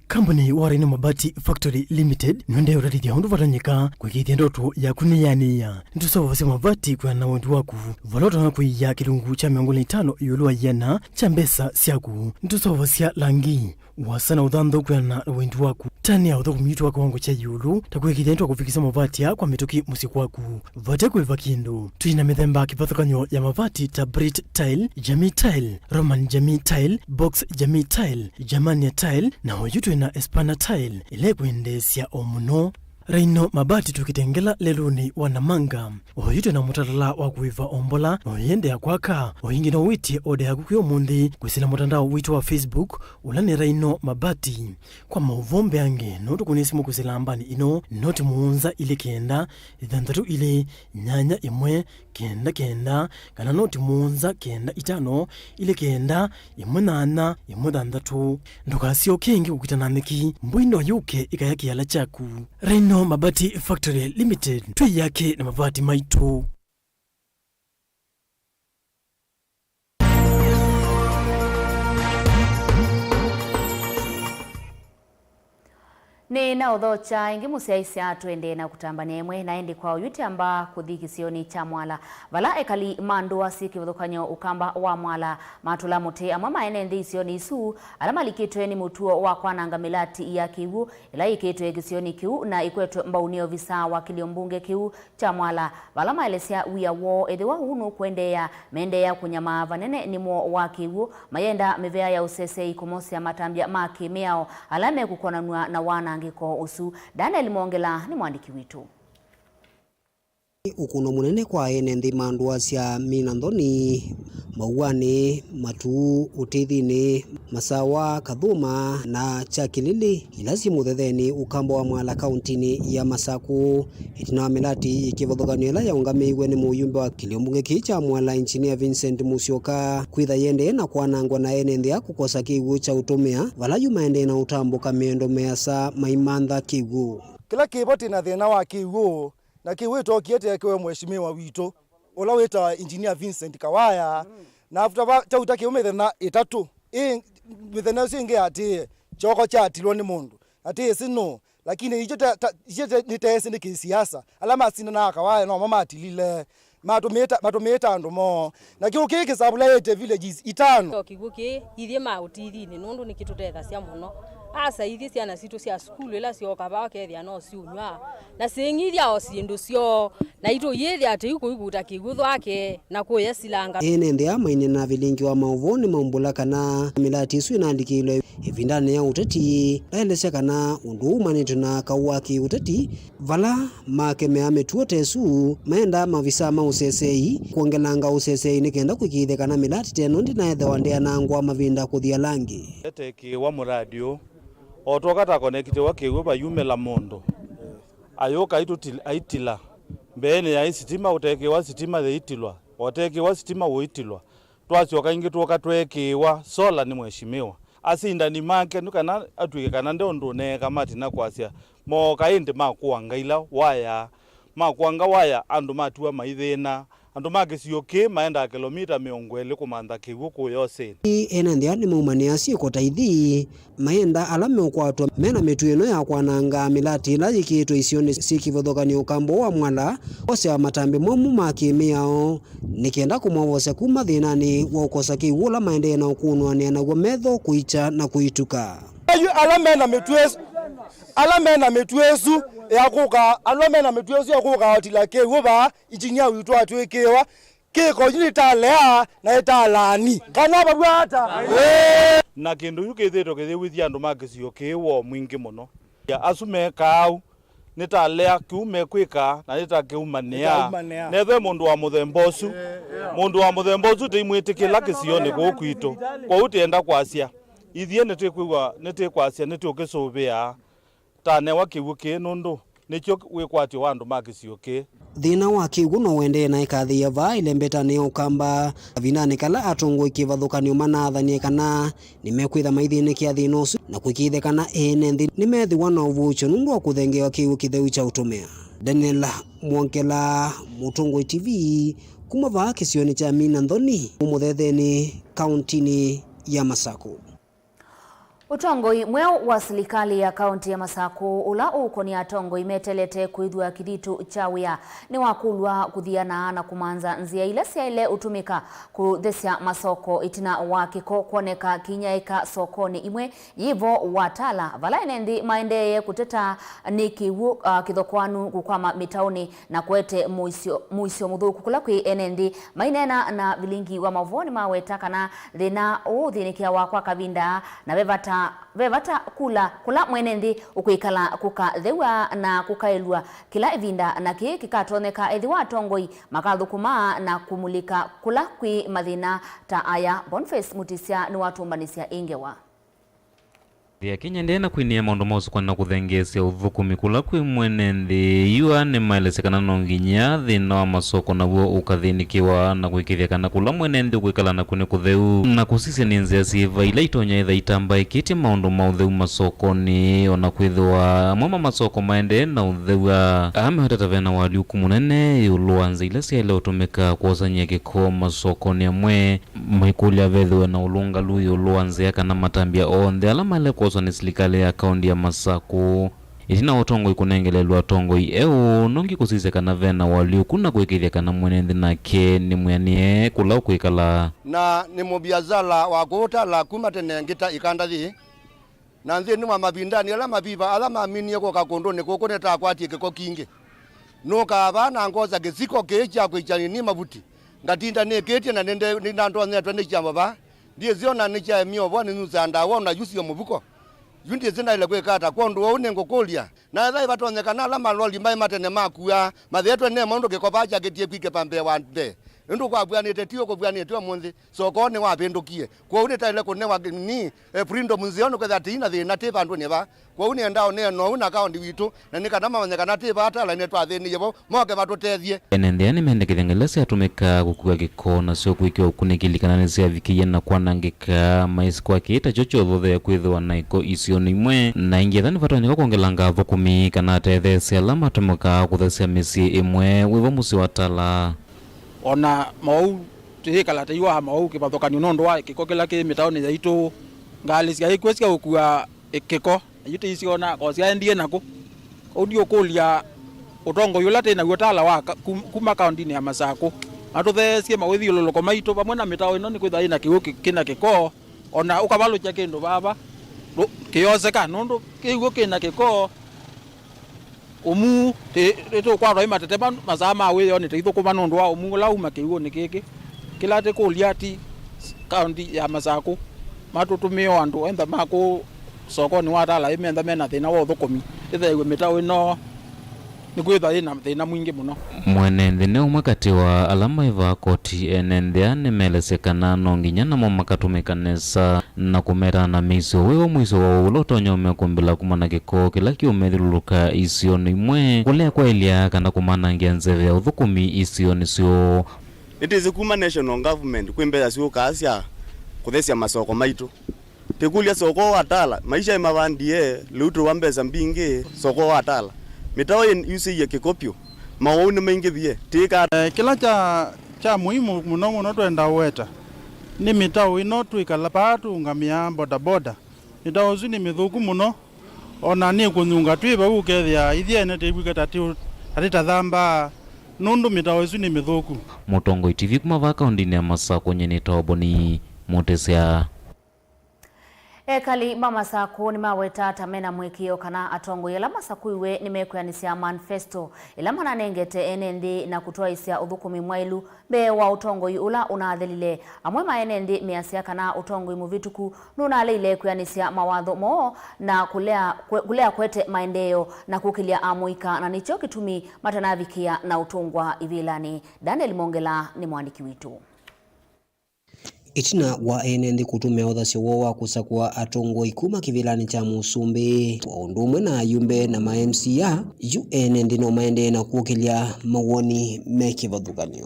Kambuni wa Rhino Mabati Factory Limited nũendee ũtethya ũndũ vatonyeka kũĩkĩĩthya ndoto yaku nĩyanĩĩa. Nĩtũseũvasya mavati kwĩana na wendi waku, vala ũtonya kũia kĩlungu kya mĩongo ĩlĩ na itano ĩũlũ wa ĩana kya mbesa syaku. Nĩtũseũvasya langi, ũasa na ũthanthau kwĩana na wendi waku. Tanĩa ũthũkũmi witũ wa kĩwango kya ĩũlũ, ta kũĩkĩĩthya nĩtwakũvikĩsya mavati aa kwa mĩtũkĩ mũsyĩ kwaku vate kũĩva kĩndũ. Twĩ na mĩthemba kĩvathũkany'o ya mavati ta Brit Tile, Jamii Tile, Roman Jamii Tile, Box Jamii Tile, Germania Tile, na oyu twĩ na Espana Tile, ĩla ĩkwendeesya o mũno. Rhino Mabati tũkĩtengela lelũnĩ wa Namanga. Oyu twĩ na mũtalala wa kũĩva o mbola, na ũyĩendeea kwaka. O ĩngĩ no wĩtye oda yaku kwĩ ũmũnthĩ kwĩsĩla mũtandao witũ wa Facebook, ũla nĩ Rhino Mabati. Kwa maũvoo mbeange, no tũkũnĩe simũ kwĩsĩla nambanĩ ĩno, noti mũonza ilĩ kenda, ĩthanthatũ ilĩ, nyanya ĩmwe, kenda kenda, kana noti mũonza kenda itano, ilĩ kenda, ĩmwe nyanya, ĩmwe thanthatũ. Ndũkasyoke ĩngĩ kũkita na nyeki, mbũi no yũke ĩkaya kĩala kyaku. Rhino Mabati Factory Limited, twĩ yake na mavati maitũ. Nĩ na ũthokya ĩngĩ mũsyaĩĩsya, tũendee na kũtambany'a ĩmwe, na ĩndĩ kwa oyu twamba kũthi kĩsionĩ kya Mwala, vala ekali ma ndũa syĩ kĩvathũkany'o Ũkamba wa Mwala matũla mũtĩ amwe ma ene nthĩ isionĩ isu ala malikĩtwe nĩ mũtuo wa kwananga mĩlati ya kĩw'ũ ĩla yĩkĩtwe kĩsionĩ kĩu na ĩkwetwe mbau nĩ ovisa wa kĩlio mbunge kĩu kya Mwala, vala maelesya wia woo ethĩwa ũu nũkũendeea, mendeea kũnyamaa vanene nĩ mwoo wa kĩw'ũ, mayenda mĩvea ya ũseseĩ kũmosya matambya ma kĩ-mĩao ala mekũkonanw'a na wanangĩko ũsu. Daniel Mwongela nĩ mwandĩki witũ. Ũkũno mũnene kwa ene nthĩ ma ndũa sya Mina Nthoni, Mauanĩ, Matuu, Ũtĩthinĩ, Masawa, Kathũma na Kyakĩlĩlĩ, ila syĩ mũthethenĩ Ũkamba wa Mwala kauntinĩ ya Masakũ. Ĩtina wa mĩlati ĩkĩvathũkanw'a ĩla yaũngamĩiwe nĩ mũyumbe wa kĩlio mbunge kĩĩ kya Mwala, Engineer Vincent Musyoka, kwĩtha yĩendee na kwanangwa na ene nthĩ aa kũkosa kĩw'ũ kya ũtũmĩa, vala yu maendee na ũtambũka mĩendo measa maimantha kĩw'ũ. Kĩla kĩvo tĩ na thĩna wa kĩw'ũ, na kĩw'ũ ĩtokie tekewe mheshimiwa witũ, ũla wĩtawa Engineer Vincent Kawaya. Na after va, kyauta kĩw'ũ mĩthenya ĩtatũ, ĩ, mĩthenya ĩsu ĩngĩ yatĩĩe, kyoko kyatilwe nĩ mũndũ. Na tĩĩsĩ nũũ, lakini ithyĩ ta, ta, ithyĩ ta, nĩteesĩ nĩ kĩsiasa. Ala masindanaga Kawaya nomo matilile. Matũmĩĩta, matũmĩĩta andũ moo. Na kĩw'ũ kĩĩ kĩsavulaĩte villages itano. Kĩw'ũ kĩĩ, ithyĩ ma ũtithinĩ, nũndũ nĩkĩtũtethasya mũno. Asa ithyĩ syana sitũ sya sukulu ĩla syooka vaa ũkethĩa no syũnyw'a. Na syĩng'ithya o syĩndũ syoo. Naitũ yĩthĩa atĩ yu kũikuta kĩw'ũ thwake, na kũya silanga. Ene nthĩ aa mainena na vilingi wa maũvoo nĩmaumbũla kana mĩlati ĩsu ĩnalikĩlwe ĩvindanĩ ya ũteti. Ndaelesya kana ũndũ ũu umanĩtwe na kaũ wa kĩ-ũteti, vala makemea mĩtuo ta ĩsu, maendaa mavisa ma ũseseĩ kwongelanga ũseseĩ nĩ kenda kũĩkĩĩthya kana mĩlati ta ĩno ndĩnaethĩwa ndĩanangwa mavinda kũthi ala angĩ. Etekĩĩwa mũradi ũũ, o twoka ta konekitiwa kĩw'ũ vayumĩla mũndũ, ayũka aitũtil-, aitila. Mbeenĩ yaĩ sitima, ũtekĩĩwa sitima yĩitilwa, ũtekĩĩwa sitima ũitilwa. Twasyoka ĩngĩ twooka tweekĩĩwa sola nĩ mheshimiwa. Asindani make nĩ kana atw'ĩke kana nde ũndũ ũneeka matina kwasya, mooka ĩndĩ makũanga ila waya. Makũanga waya, andũ matiwa maithĩna, Andũ ma kĩsio kĩĩ maendaa kĩlomita mĩongo ĩlĩ kũmantha kĩw'ũ kũya ũsĩnĩ. Ene nthĩ aa nĩmaumanĩaa syĩko ta ithi, mayenda ala meũkwatwa mena mĩtuĩ ĩno ya kwanangaa mĩlatĩ ĩla yĩkĩĩtwe isionĩ syĩ kĩvathũkany'o ũkamba ũũ wa Mwala, kwosea matambya momũ ma kĩ-mĩao, nĩ kenda kũmowosya kuma thĩnanĩ wa ũkosa kĩw'ũ ũla maendee na ũkũnũanĩa naw'o metho, kũikya na kũituka. Yu ala mena mĩtuĩ ĩsu, ala mena mĩtuĩ ĩsu ya kũka, ala mena mĩtuĩ ĩsu ya kũka atila kĩw'ũ vaa, injinia witũ atwĩkĩĩwa kĩko yu nĩtalea na ĩtalaani kana vavw'a ata? Na kĩndũ yu kĩthĩtwe kĩyĩw'ĩthya andũ ma kĩsio kĩĩ woo mwingĩ mũno. Asu mekaa au nĩtalea kĩu mekwĩka na nĩtakĩumanĩa. Nĩkaumanĩa. Nethwe mũndũ wa mũthemba ũsu, mũndũ wa mũthemba ũsu tĩimwĩtĩkĩla kĩsionĩ kũu kwitũ. Kwoou tĩenda kwasya, ithyĩ nĩtwĩkwĩw'a, nĩtĩkwasya, nĩtũkĩsũvĩaa tanewa kĩw'ũ kĩĩ nũndũ nĩkyo wĩkwatyo wa andũ ma kĩsio kĩĩ. Thĩna wa kĩw'ũ no ũendee na ĩkathĩĩa vaa ĩlembetanĩ ya ũkamba, kavindanĩ kala atongoi kĩvathũkany'o manaathanie kana nĩmekwĩtha maithĩnĩkĩa thĩna ũsu na kũĩkĩĩthya kana ene nthĩ nĩmeethĩwa na ũvuũkyo nũndũ wa kũthengeewa kĩw'ũ kĩtheu kya ũtũmĩa. Daniel Mwongela, Mũtongoi T V, kuma vaa kĩsionĩ kya Minanthoni, Mũthethenĩ, kauntinĩ ya Masakũ. Ũtongoi mweũ wa silikalĩ ya kaũntĩ ya Masakũ, ũla ũũkonia atongoi metelete kwĩthw'a kĩthitũ kya wĩa, nĩwakũlw'a kũthiana na kũmantha nzĩa ila syaĩle ũtũmĩka kũthesya masoko ĩtina wa kĩko kwoneka kĩinyaĩĩka sokonĩ imwe yĩ vo Watala, vala ene nthĩ maendeeye kũteta nĩ kĩw'ũ, ah, kĩthokoanu kũkwama mĩtaũnĩ na kũete mũisyo, mũisyo mũthũku kũla kwĩ ene nthĩ. Maineena na vilingi wa maũvoo nĩmaweta kana thĩna ũũ ũthĩnĩkĩawa kwa kavinda, na ve vata, ve vata kula kũla mwene nthĩ ũkwĩkala kũkathewa na kũkaĩlw'a kĩla ĩvinda, na kĩĩ kĩkatonyeka ethĩwa atongoi makathũkũma na kũmulĩka kũla kwĩ mathĩna ta aya. Boniface Mutisya nĩwatũmbanĩsya ĩ ngewa. Nthĩ ya Kenya ndĩenda kwinĩa maũndũ ma ũsũkani na kũthengeesya ũthũkũmi kũla kwĩ mwene nthĩ. Yu aa nĩmaelesya kana no nginya thĩna wa masoko naw'o ũkathĩnĩkĩwa na kũĩkĩĩthya kana kũla mwene nthĩ ũkwĩkala nakw'o nĩ kũtheu, na kũsisya nĩ nzĩa syĩva ila itonya ĩtha itambaĩkĩtye maũndũ ma ũtheu masokonĩ, o na kwĩthĩwa amwe ma masoko maendee na ũtheu. Aa meũtata ve na ũalyũku mũnene ĩũlũ wa nzĩa ila syaĩle ũtũmĩka kwosany'a kĩko masokonĩ amwe. Maikũlya vethĩwe na ũlũngalu ĩũlũ wa nzĩa kana matambya onthe ala maĩle kwoswa nĩ silikalĩ ya kaũntĩ ya Masakũ. Ĩtina wa ũtongoi kũnengelelw'a atongoi eũ, nongi kũsisya kana ve na ũalyũku na kũĩkĩĩthya kana mwene nthĩ nake nĩ mwĩanĩe kũla ũkwĩkala. Na nĩ mũviasala wa kũũ Tala kuma tene ngĩta ĩkanda yĩĩ. Na nthĩnĩ wa mavindanĩ ala maviva ala maminie kũka kũndũnĩ kũkũ nĩtakwatie kĩko kingĩ. Nũkaa vaa na ngosa kĩsiko kĩĩ kya kwĩkya nini mavuti, ngatinda nĩkĩtye na nĩnde-, nĩnandonyetwe nĩ kyambo vaa. Ndyĩsĩ o na nĩkyaemie ũvoo nĩnyusaa ndawa o na yu syo mũvuko. Yu ndyĩsĩ naĩle kwĩka ata. Kwondũ ũu nĩngũkũlya, na ethĩwa ĩvatonyekana ala maloli maĩ ma tene makuaa mathetwe ne maũndũ kĩko vaa kyakĩtie kwikĩva mbee wa mbee. Ĩndĩ ũkwavw'anĩte ti ũkũvw'anĩte ũmũnthĩ. Soko nĩwavĩndũkie. Kwoou nĩtaĩle kũnewa ni, eh, freedom nzeo nĩkwĩthĩa tĩi na thĩna tĩ vandũnĩ va. Kwoou nĩendaa ũneena ũu na kaũndi witũ, na nĩ kana mamanye kana twĩ vaa Tala nĩtwathĩnĩie vo, moke matũtethye. Ene nthĩ aa nĩmendekethya ngelĩ ila syatũmĩkaa kũkua kĩko nasyo kwĩkĩwa ũkunĩkĩli kana nĩsyavikĩie na kwanangĩka. Maisĩ kwa kĩĩ ta kyo kyothothea kwĩthĩwa na ĩko isionĩ imwe, na ĩngĩ etha nĩvatonyeka kwongelanga athũkũmi kana atetheesya ala matũmĩkaa kũthesya mĩsyĩ ĩmwe wĩ vo mũsyĩ wa Tala. O na maũu, tũyĩkala tũiwaa maũu kĩvathũkany'o nũndũ wa kĩko kĩla kĩ mĩtaonĩ yaitũ. Ngalĩ syaĩ kw'o sya ũkua kĩko, na yu tũisyona ko syaendie nakũ. Kwoou ndiũkũlya ũtongoi ũla twĩ naw'o Tala wa ka-, kum-, kuma kaũntinĩ ya Masakũ matũtheesye mawĩthyũlũlũko maitũ vamwe na mĩtao ĩno, nĩkwĩthĩwa yĩ na kĩw'ũ kĩ-, kĩ na kĩko. O na ũkavalũkya kĩndũ vava, ndũ-, kĩyoseka, nũndũ kĩw'ũ kĩ na kĩko. Ũmuu, tĩ-, nĩtũkwatwa nĩ matete ma-, masaa ma wĩoo, nĩtũithũkũma nũndũ wa ũmuu ũla uma kĩw'ũnĩ kĩkĩ. Kĩla tũkũlya ti kaũnti ya Masakũ matũtũmĩe o andũ entha ma kũũ sokonĩ wa Tala ĩmentha me na thĩna wa ũthũkũmi, ĩthĩĩwe mĩtaũ ĩno nĩkwĩthwa yĩ na thĩna mwingĩ mũno. Mwene nthĩ nĩ ũmwe katĩ wa ala maĩ vaa koti. Ene nthĩ aa nĩmeelesya kana no nginya namo makatũmĩka nesa na kũmetana na mĩisyo wĩvo mũisyo wa ũwau ũla ũtonya ũmekũmbĩla kuma na kĩko kĩla kĩũmethilũlũka isionĩ imwe, kũlea kwaĩlya kana kũmanangĩa nzeve ya ũthũkũmi isionĩ syoo. Nĩtwĩsĩ kuma national government kwĩ mbesa syũkaa sya kũthesya masoko maitũ. Tĩkũlya soko wa Tala, maisha ĩmavandie, lĩu tũwa mbesa mbingĩ, soko wa Tala. Mĩtao yĩ-, yusĩie kĩko vyũ, mawau nĩmaingĩvie, tĩka. Eh, kĩla kya Kya mũimu mũno mũno twenda ũweta nĩ mĩtaũ ĩno twĩkala paa tũũngamĩaa bodaboda. Mĩtaũ ĩsu nĩ mĩthũku mũno, o na nĩ kũnyunga twĩ vau ũkethĩa ithyĩ ene tĩvw'ĩka ta tĩ-, ta tĩtathambaa nũndũ mĩtaũ ĩsu nĩ mĩthũku. Mũtongoi T V kuma vaa kaũndĩnĩ ya Masakũ, nyie nĩtawa Boni Mũtĩsya. Ekali ma Masakũ nĩmaweta ta mena mũĩkĩĩo kana atongoi ala masakũiwe nĩmekwĩanĩsya manifesto ĩla mananengete ene nthĩ na kũtwaĩsya ũthũkũmi mwaĩlu mbee wa ũtongoi ũla ũnathelile. Amwe ma ene nthĩ measya kana ũtongoi mũvĩtũku nũnaleile kwĩanĩsya mawatho moo na kũlea, kwe-, kũlea kwete maendeeo na kũkĩlya amũika, na nĩkyo kĩtumi matanavikĩa na ũtũngwa ivĩlanĩ. Daniel Mongela nĩ mũandĩki witũ. Ĩtina wa ene nthĩ kũtũmĩa ũthasyo woo wa kũsakũa atongoi kuma kĩvĩlanĩ kya mũsumbĩ, o ũndũ ũmwe na ayumbe na ma M C A, yu ene nthĩ no maendee na kũkĩlya mawoni me kĩvathũkany'o.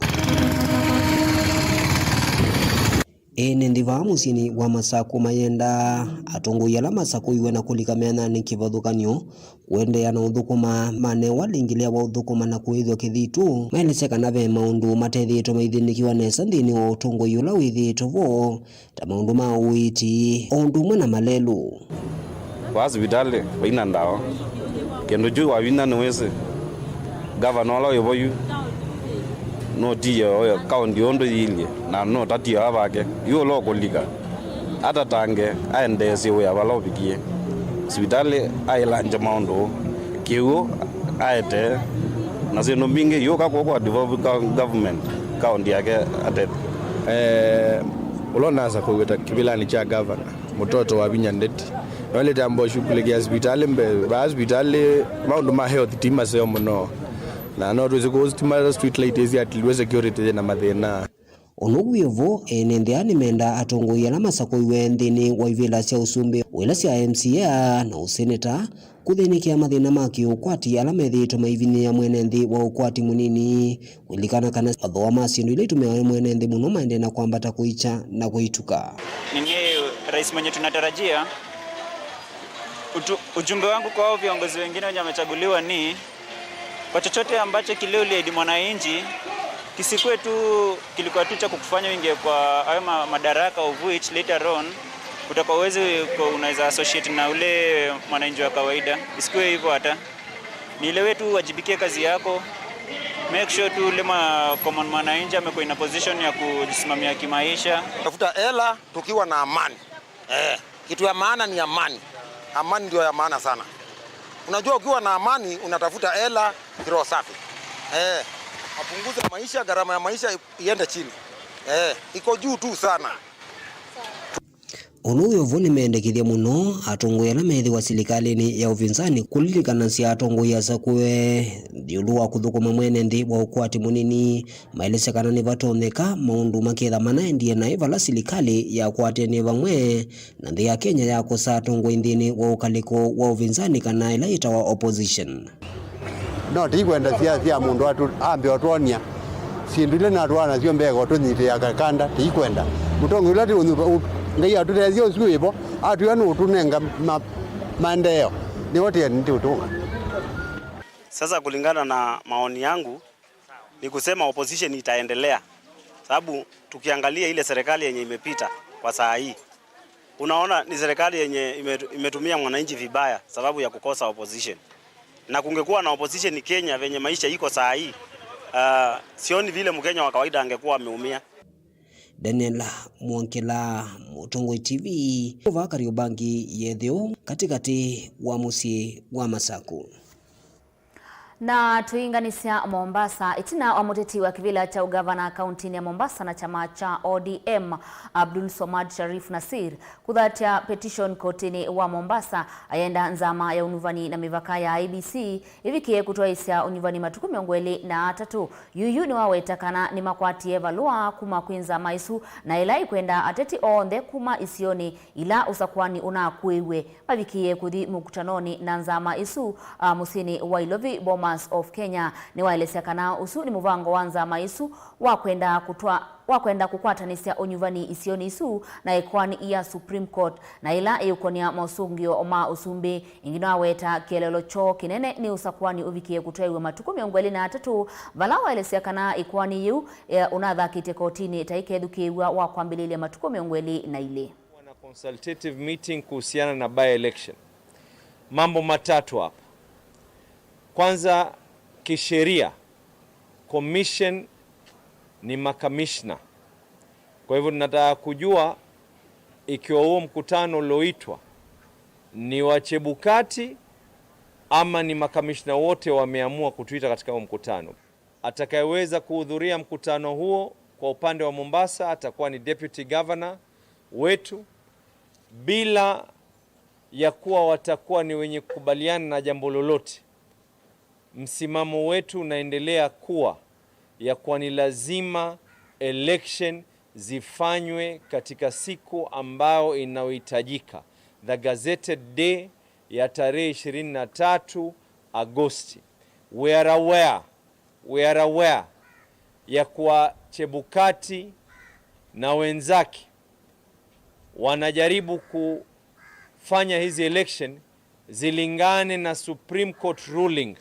Ene nthĩ vaa mũsyĩnĩ wa Masakũ mayenda atongoi ala masakũiwe na kũlika myanyanĩ kĩvathũkany'o kũendeea na ũthũkũma, manewa lĩngĩ lya wa ũthũkũma na kũĩthw'a kĩthitũ, maelesya kana ve maũndũ matethĩĩtwe maithĩnĩkĩwa nesa nthĩnĩ wa ũtongoi ũla wĩthĩĩtwe vo, ta maũndũ ma ũiiti, o ũndũ ũmwe na malelũ. Vaa sivitalĩ vaina ndawa. Kĩndũ kyu wavinya nĩwĩsĩ. Gavana ũla wĩ vo yu nũtiie oyo kaũnti ũndũ yĩilyĩ, na nũtatie aa vake. Yu ũla ũkũlika atatange, aendeesye wĩa vala ũvikie. Sivitalĩ ailangya maũndũ kĩw'ũ aete, na syĩndũ mbingĩ yũka kũkwa devolve ka-, government kaũnti yake atete. Eh, ũla ũnasakũiwe ta kĩvĩlanĩ kya gavana, mũtoto wa vinya ndeti, nĩwaĩlĩte amba ũshughulikia sivitalĩ mbee. Vaa sivitalĩ maũndũ ma health ti maseo mũno, na no twĩsĩ kũu stima street light ĩsyatilwe, security yĩna mathĩna. Ona wĩ o vo, ene nthĩ aa nĩmendaa atongoi ala masakũiwe nthĩnĩ wa ivĩla sya ũsumbĩ, o ila sya M C A na ũseneta, kũthĩnĩkĩa mathĩna ma kĩũkwati ala methĩĩtwe maivinyĩĩa mwene nthĩ wa ũkwati mũnini, kũlilikana kana mathooa ma syĩndũ ila itũmĩawa nĩ mwene nthĩ mũno maendee na kwambata kũikya na kũituka. Nini rais mwenye tunatarajia, utu-, ujumbe wangu kwa hao viongozi wengine wenye wamechaguliwa ni kwa chochote ambacho kile uliahidi mwananchi, kisikuwe tu kilikuwa tu cha kukufanya uingie kwa hayo ma-, madaraka, of which later on utakuwa uwezi ku-, unaweza associate na ule mwananchi wa kawaida. Isikuwe hivyo hata. Ni ile wewe tu uwajibikie kazi yako. Make sure tu ule ma-, common mwananchi amekuwa in a position ya kujisimamia kimaisha. Tafuta hela tukiwa na amani. Eh, kitu ya maana ni amani. Amani ndio ya maana sana. Unajua, ukiwa na amani, unatafuta hela kiroho safi. Eh, apunguze maisha, gharama ya maisha i-, iende chini. Eh, iko juu tu sana. Ũndũ wĩ o vo nĩmendekethya mũno atongoi ala methĩwa silikalĩnĩ ya ũvinzani kũlilikanasya atongoi asakũe nthĩ ĩũlũ wa kũthũkũma mwene nthĩ wa ũkwati mũnini. Maelesya kana nĩvatonyeka maũndũ maketha manaendie naĩ vala silikalĩ yakwatene vamwe na nthĩ ya Kenya yakosa atongoi nthĩnĩ wa ũkalĩko wa ũvinzani kana ĩla yĩtawa opposition. No tikwenda siasa sya mũndũ atu-, ambe ũtwonia syĩndũ ila natwaa nasyo mbee, ũtũnyitĩa kakanda, tikwenda. Mũtongoi ũla ti ũnyuva, ũ-, Ngai atũtetheesye ũsu wĩvo, atwĩa nũũtũnenga ma-, maendeeo, nĩwe tĩeni tũtũnga. Sasa kulingana na maoni yangu, ni kusema opposition itaendelea, sababu tukiangalia ile serikali yenye imepita kwa saa hii, unaona ni serikali yenye imetu-, imetumia mwananchi vibaya sababu ya kukosa opposition. Na kungekuwa na opposition Kenya venye maisha iko saa hii, ah, sioni vile Mkenya wa kawaida angekuwa ameumia. Daniel Mwongela, Mũtongoi T V, vaa Kariobangi ya ĩtheo, katĩkatĩ wa mũsyĩ wa Masaku. Na tũinganisya Mombasa, ĩtina wa mũteti wa kĩvĩla kya ũgavana kauntinĩ ya Mombasa na kyama kya O D M, Abdul Swamad Sharif Nasir, kũthatya petition kotinĩ wa Mombasa, ayenda nzama ya ũnyuvani na mĩvaka ya I E B C ĩvikĩe kũtwaĩsya ũnyuvani matukũ mĩongo ĩlĩ na atatũ. Yuyu nĩwaweta kana nĩmakwatie valũa kuma kwĩ nzama ĩsu, na ĩla ĩkwenda ateti onthe kuma isionĩ ila ũsakũani ũnakũĩw'e mavikĩe kũthi mũkutanonĩ na nzama ĩsu, a, mũsyĩnĩ wa Ilovi, boma Bomas of Kenya nĩwaelesya kana ũsu nĩ mũvango wa nzama ĩsu wa kwenda kũtwa-, wa kwenda kũkwatanĩsya ũnyuvani isionĩ isu na ĩkoani ya Supreme Court, na ĩla ĩũkonia mosũngĩo ma ũsumbĩ. Ĩngĩ nĩwaweta kĩeleelo kyoo kĩnene nĩ ũsakũani ũvikie kũtwaĩw'a matukũ mĩongo ĩlĩ na atatũ, vala waelesya kana ĩkoani yĩu, eh, ũnathakĩte kotinĩ ta ĩkethukĩĩw'a wa kwambĩlĩlya matukũ mĩongo ĩlĩ na ilĩ. Kuwa na consultative meeting kuhusiana na by-election. Mambo matatu hapa. Kwanza, kisheria, commission ni makamishna. Kwa hivyo, tunataka kujua ikiwa huo mkutano ulioitwa ni wa Chebukati ama ni makamishna wote wameamua kutuita katika huo mkutano. Atakayeweza kuhudhuria mkutano huo kwa upande wa Mombasa atakuwa ni deputy governor wetu, bila ya kuwa watakuwa ni wenye kukubaliana na jambo lolote. Msimamo wetu unaendelea kuwa ya kuwa ni lazima election zifanywe katika siku ambayo inayohitajika, the gazetted day ya tarehe ishirini na tatu Agosti. We are aware, we are aware ya kuwa Chebukati na wenzake wanajaribu kufanya hizi election zilingane na Supreme Court ruling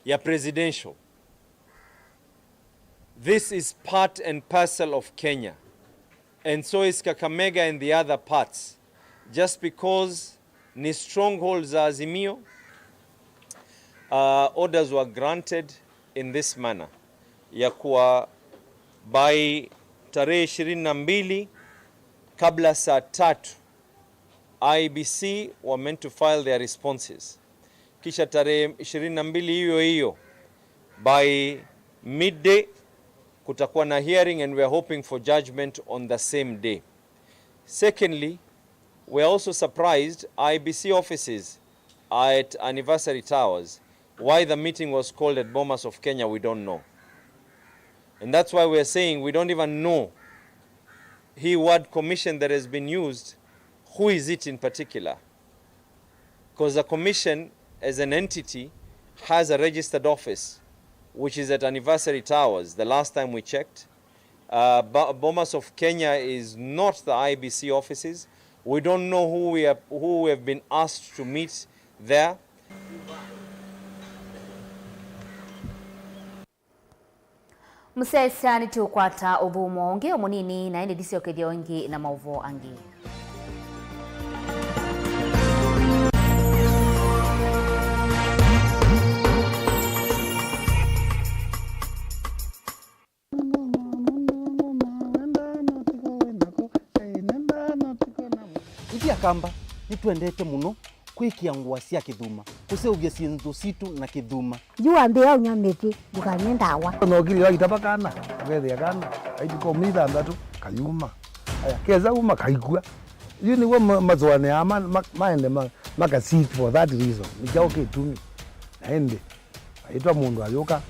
ya presidential. This is part and parcel of Kenya, and so is Kakamega and the other parts. Just because ni strongholds za Azimio, uh, orders were granted in this manner, ya kuwa by tarehe ishirini na mbili kabla saa tatu, I E B C were meant to file their responses. Kisha tarehe ishirini na mbili hiyo hiyo, by midday, kutakuwa na hearing and we are hoping for judgment on the same day. Secondly, we are also surprised I E B C offices are at Anniversary Towers. Why the meeting was called at Bomas of Kenya, we don't know. And that's why we are saying we don't even know hii word commission that has been used, who is it in particular? Because the commission as an entity has a registered office, which is at Anniversary Towers, the last time we checked. Uh, Bo-, Bomas of Kenya is not the I E B C offices. We don't know who we are, who we have been asked to meet there. Mũsyaĩĩsya, nĩtũkwata ũthũmũo ũngĩ o mũnini, na ĩndĩ ndisyokethya o ĩngĩ na maũvoo angĩ. Ithyĩ Akamba nĩtwendete mũno kwĩkĩa ngũa sya kĩthuma, kũseũvya syĩndũ sitũ na kĩthuma. Yu wambĩĩa ũnyw'a mĩtĩ, ndũkanywe ndawa. Nokili yo aitava kana, akethĩa kana, aitũka ũmĩ ithanthatu, kayuma. Aya, kesa uma, kaikw'a. Yu nĩw'o ma-, masũanĩaa ma-, ma-, maende ma-, maka seek for that reason. Nĩ kyaũ kĩtumi? Na ĩndĩ, aitwa mũndũ ayũka,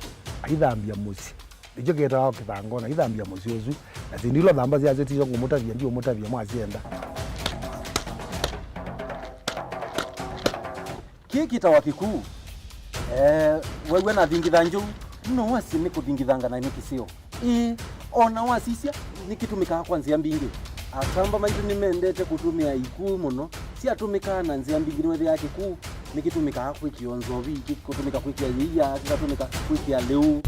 aithambya mũsyĩ. Nĩkyo kĩtawa kĩthangona, aithambya mũsyĩ ũsu. Na syĩndũ ila ũthamba syasyo tisyo ngũmũtavya, ndiũmũtavya mwasyenda. Kĩĩ kĩtawa kĩkuu. Eh, wew'a nathingitha njũu, no wasye nĩ kũthingithanga na nĩ kĩseo. Ĩĩ, o na wasisya, nĩkĩtũmĩkaa kwa nzĩa mbingĩ. Akamba maitũ nĩmendete kũtũmĩa ikuu mũno. Syatũmĩkaa na nzĩa mbingĩ, nĩwethĩaa kĩkuu nĩkĩtũmĩkaa kwĩkĩa nzovi, kĩkũtũmĩka kwĩkĩa yĩia, kĩkatũmĩka kwĩkĩa lĩu.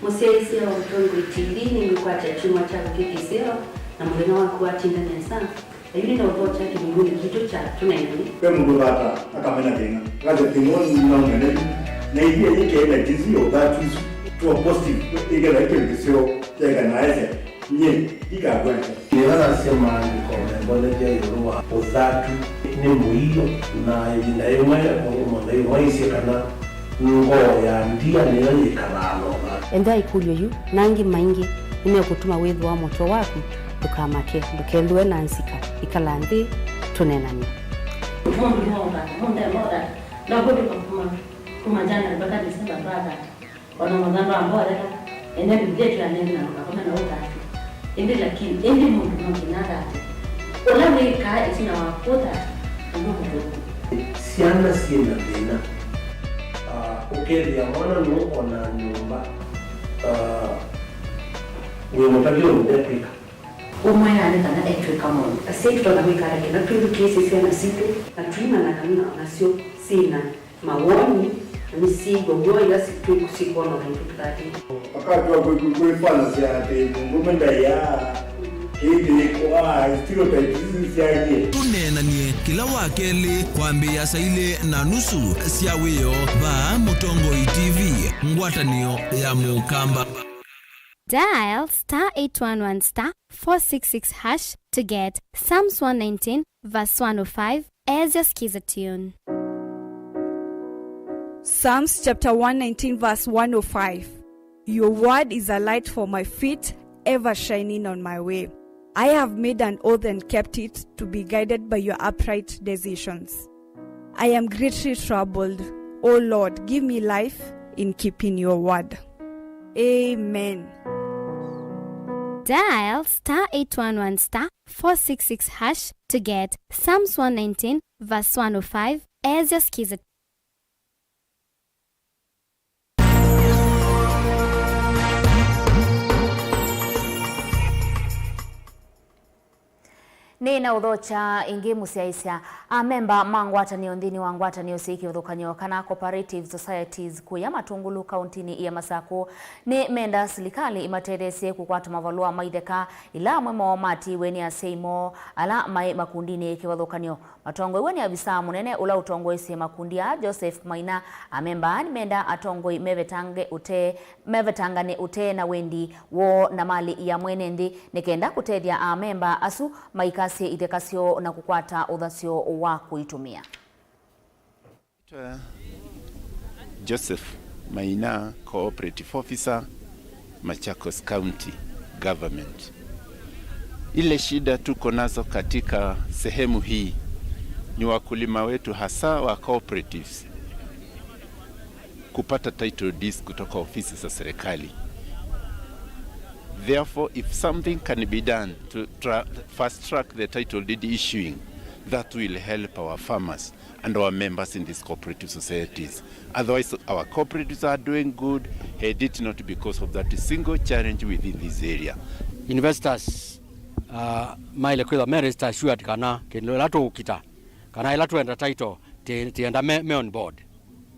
Mũsyaĩĩsya wa Ũtongoi T V nĩngwĩkwatya kyumwa kyaku kĩ kĩseo, na mũthenya waku watinda nesa. Ayu nĩ na ũvoo kya kĩlungunĩ kitũ kya Tũneenany'e. Ve mũndũ vata akamena thĩna, akasya thĩna ũũ nĩ naumene yu, na ithyĩ yĩkĩe na jinsi ya ũthatu isu, tuwa positive, ĩkethwa ĩkĩ kĩseo kyaĩkanaesya. Nye, ndikakwata. Nĩla nasya maandĩko membonethya ĩũlũ wa ũthatu nĩ mũio, na ĩvinda yĩmwe, o mũndũ yĩmwe aisye kana ngoo ya ndia nĩyo yĩkalaa na ũthatu. Ethĩa ĩkũlyo yu na angĩ maingĩ nĩmekũtuma wĩthũa mũtwe waku, ndũkamake, ndũkethũe na nzika, ĩkala nthĩ, tũneenany'e. Mũndũ nũũthata, mũndũ e mũthata, ndakũtũka kuma, kuma January mpaka December twathata. O na mũthamba mbolela, ene Mbivilia ĩtwĩa nĩngĩ na ndũkakome na ũthatu. Ĩndĩ lakini, ĩndĩ mũndũ no nginya athate. Ũla wĩkaa ĩtina wa kũtha, ũndũ mũthũku. Syana syĩ na thĩna. Ah, ũkethĩa mwana nũũ o na nyũmba, ah, wĩ mũtavye ũndũ ekwĩka. Ũmwĩaa nĩ kana etw'ĩka maũndũ. Asyai tũtonya kwĩka ata kĩla twĩthukĩĩsye syana sitũ, na tũimanya kana nasyo syĩ na mawoni, na nĩsyĩw'a w'o ĩla si-, twĩ-, sikwona maitũ tũthatĩte? Akatw'a kwĩ-, kwĩ-, kwĩfanasya atĩ mũndũũme ndaĩaa, kĩĩ kĩkwaa, stereotypes isu syaie. Tũneenanie kĩla wa kelĩ kwambĩĩa saa ilĩ na nusu sya wĩoo vaa Mũtongoi T V, ngwatanĩo ya Mũkamba. Dial star eight one one star four six six hash to get Psalms one nineteen verse one oh five as your skiza tune. Psalms chapter one nineteen verse one oh five. Your word is a light for my feet, ever shining on my way. I have made an oath and kept it, to be guided by your upright decisions. I am greatly troubled. O Lord, give me life in keeping your word. Amen. Dial star eight one one star four six six hash to get Psalms one nineteen verse one oh five as your skiza. Nĩ na ũthokya ĩngĩ mũsyaĩĩsya. Amemba ma ngwatanĩo nthĩnĩ wa ngwatanĩo syĩ kĩvathũkany'o kana cooperative societies kũya Matũngũlũ kaũntĩnĩ ya Masakũ nĩ menda silikalĩ ĩmatetheesye kũkwata mavalũa ma itheka ila amwe moo matiĩwe nĩ asyai moo ala maĩ makundinĩ kĩvathũkany'o. Matongoew'e nĩ avisaa mũnene ũla ũtongoesye makundi aa, Joseph Maina, amemba aa nĩmenda atongoi mevetange ũtee, mevetangane ũtee na wendi woo na malĩ ya mwene nthĩ nĩ kenda kũtethya amemba asu maikasye itheka syoo na kũkwata ũthasyo wa kũitũmĩa. Naitwa Joseph Maina, Cooperative Officer, Machakos County Government. Ile shida tuko nazo katika sehemu hii ni wakulima wetu, hasa wa cooperatives, kupata title deeds kutoka ofisi za serikali. Therefore, if something can be done to tra-, fast track the title deed issuing, that will help our farmers and our members in these cooperative societies. Otherwise, our cooperatives are doing good, had it not because of that single challenge within this area. Investors, uh, maĩle kwĩthwa me rest assured kana kĩndũ ĩla tũũkita, kana ĩla twenda title, ti-, tienda me, me on board,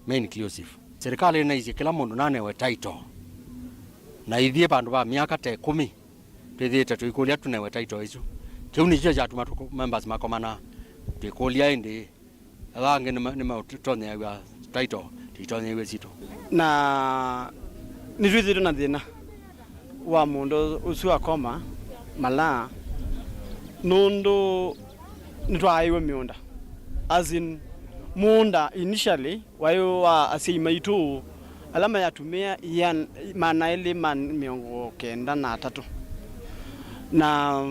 me inclusive. Serikali nĩnaisye kĩla mũndũ nanewe title, na ithyĩ vandũ va myaka ta ĩkũmi, twĩthĩĩte tũikũlya tũnewe title ĩsu. Kĩu nĩkyo kyatuma tũko-, members makomana, twĩkũlya ĩndĩ. Ala angĩ nĩma-, nĩmatonyeew'a title, tũitonyeew'e sitũ. Na nĩtwĩthĩĩtwe na thĩna wa mũndũ ũsu akoma malaa, nũndũ nĩtwaaĩw'e mĩũnda. As in, mũũnda initially waĩ wa asyai maitũ ala mayatũmĩa ian-, maana elĩ ma mĩongo kenda na atatũ. Na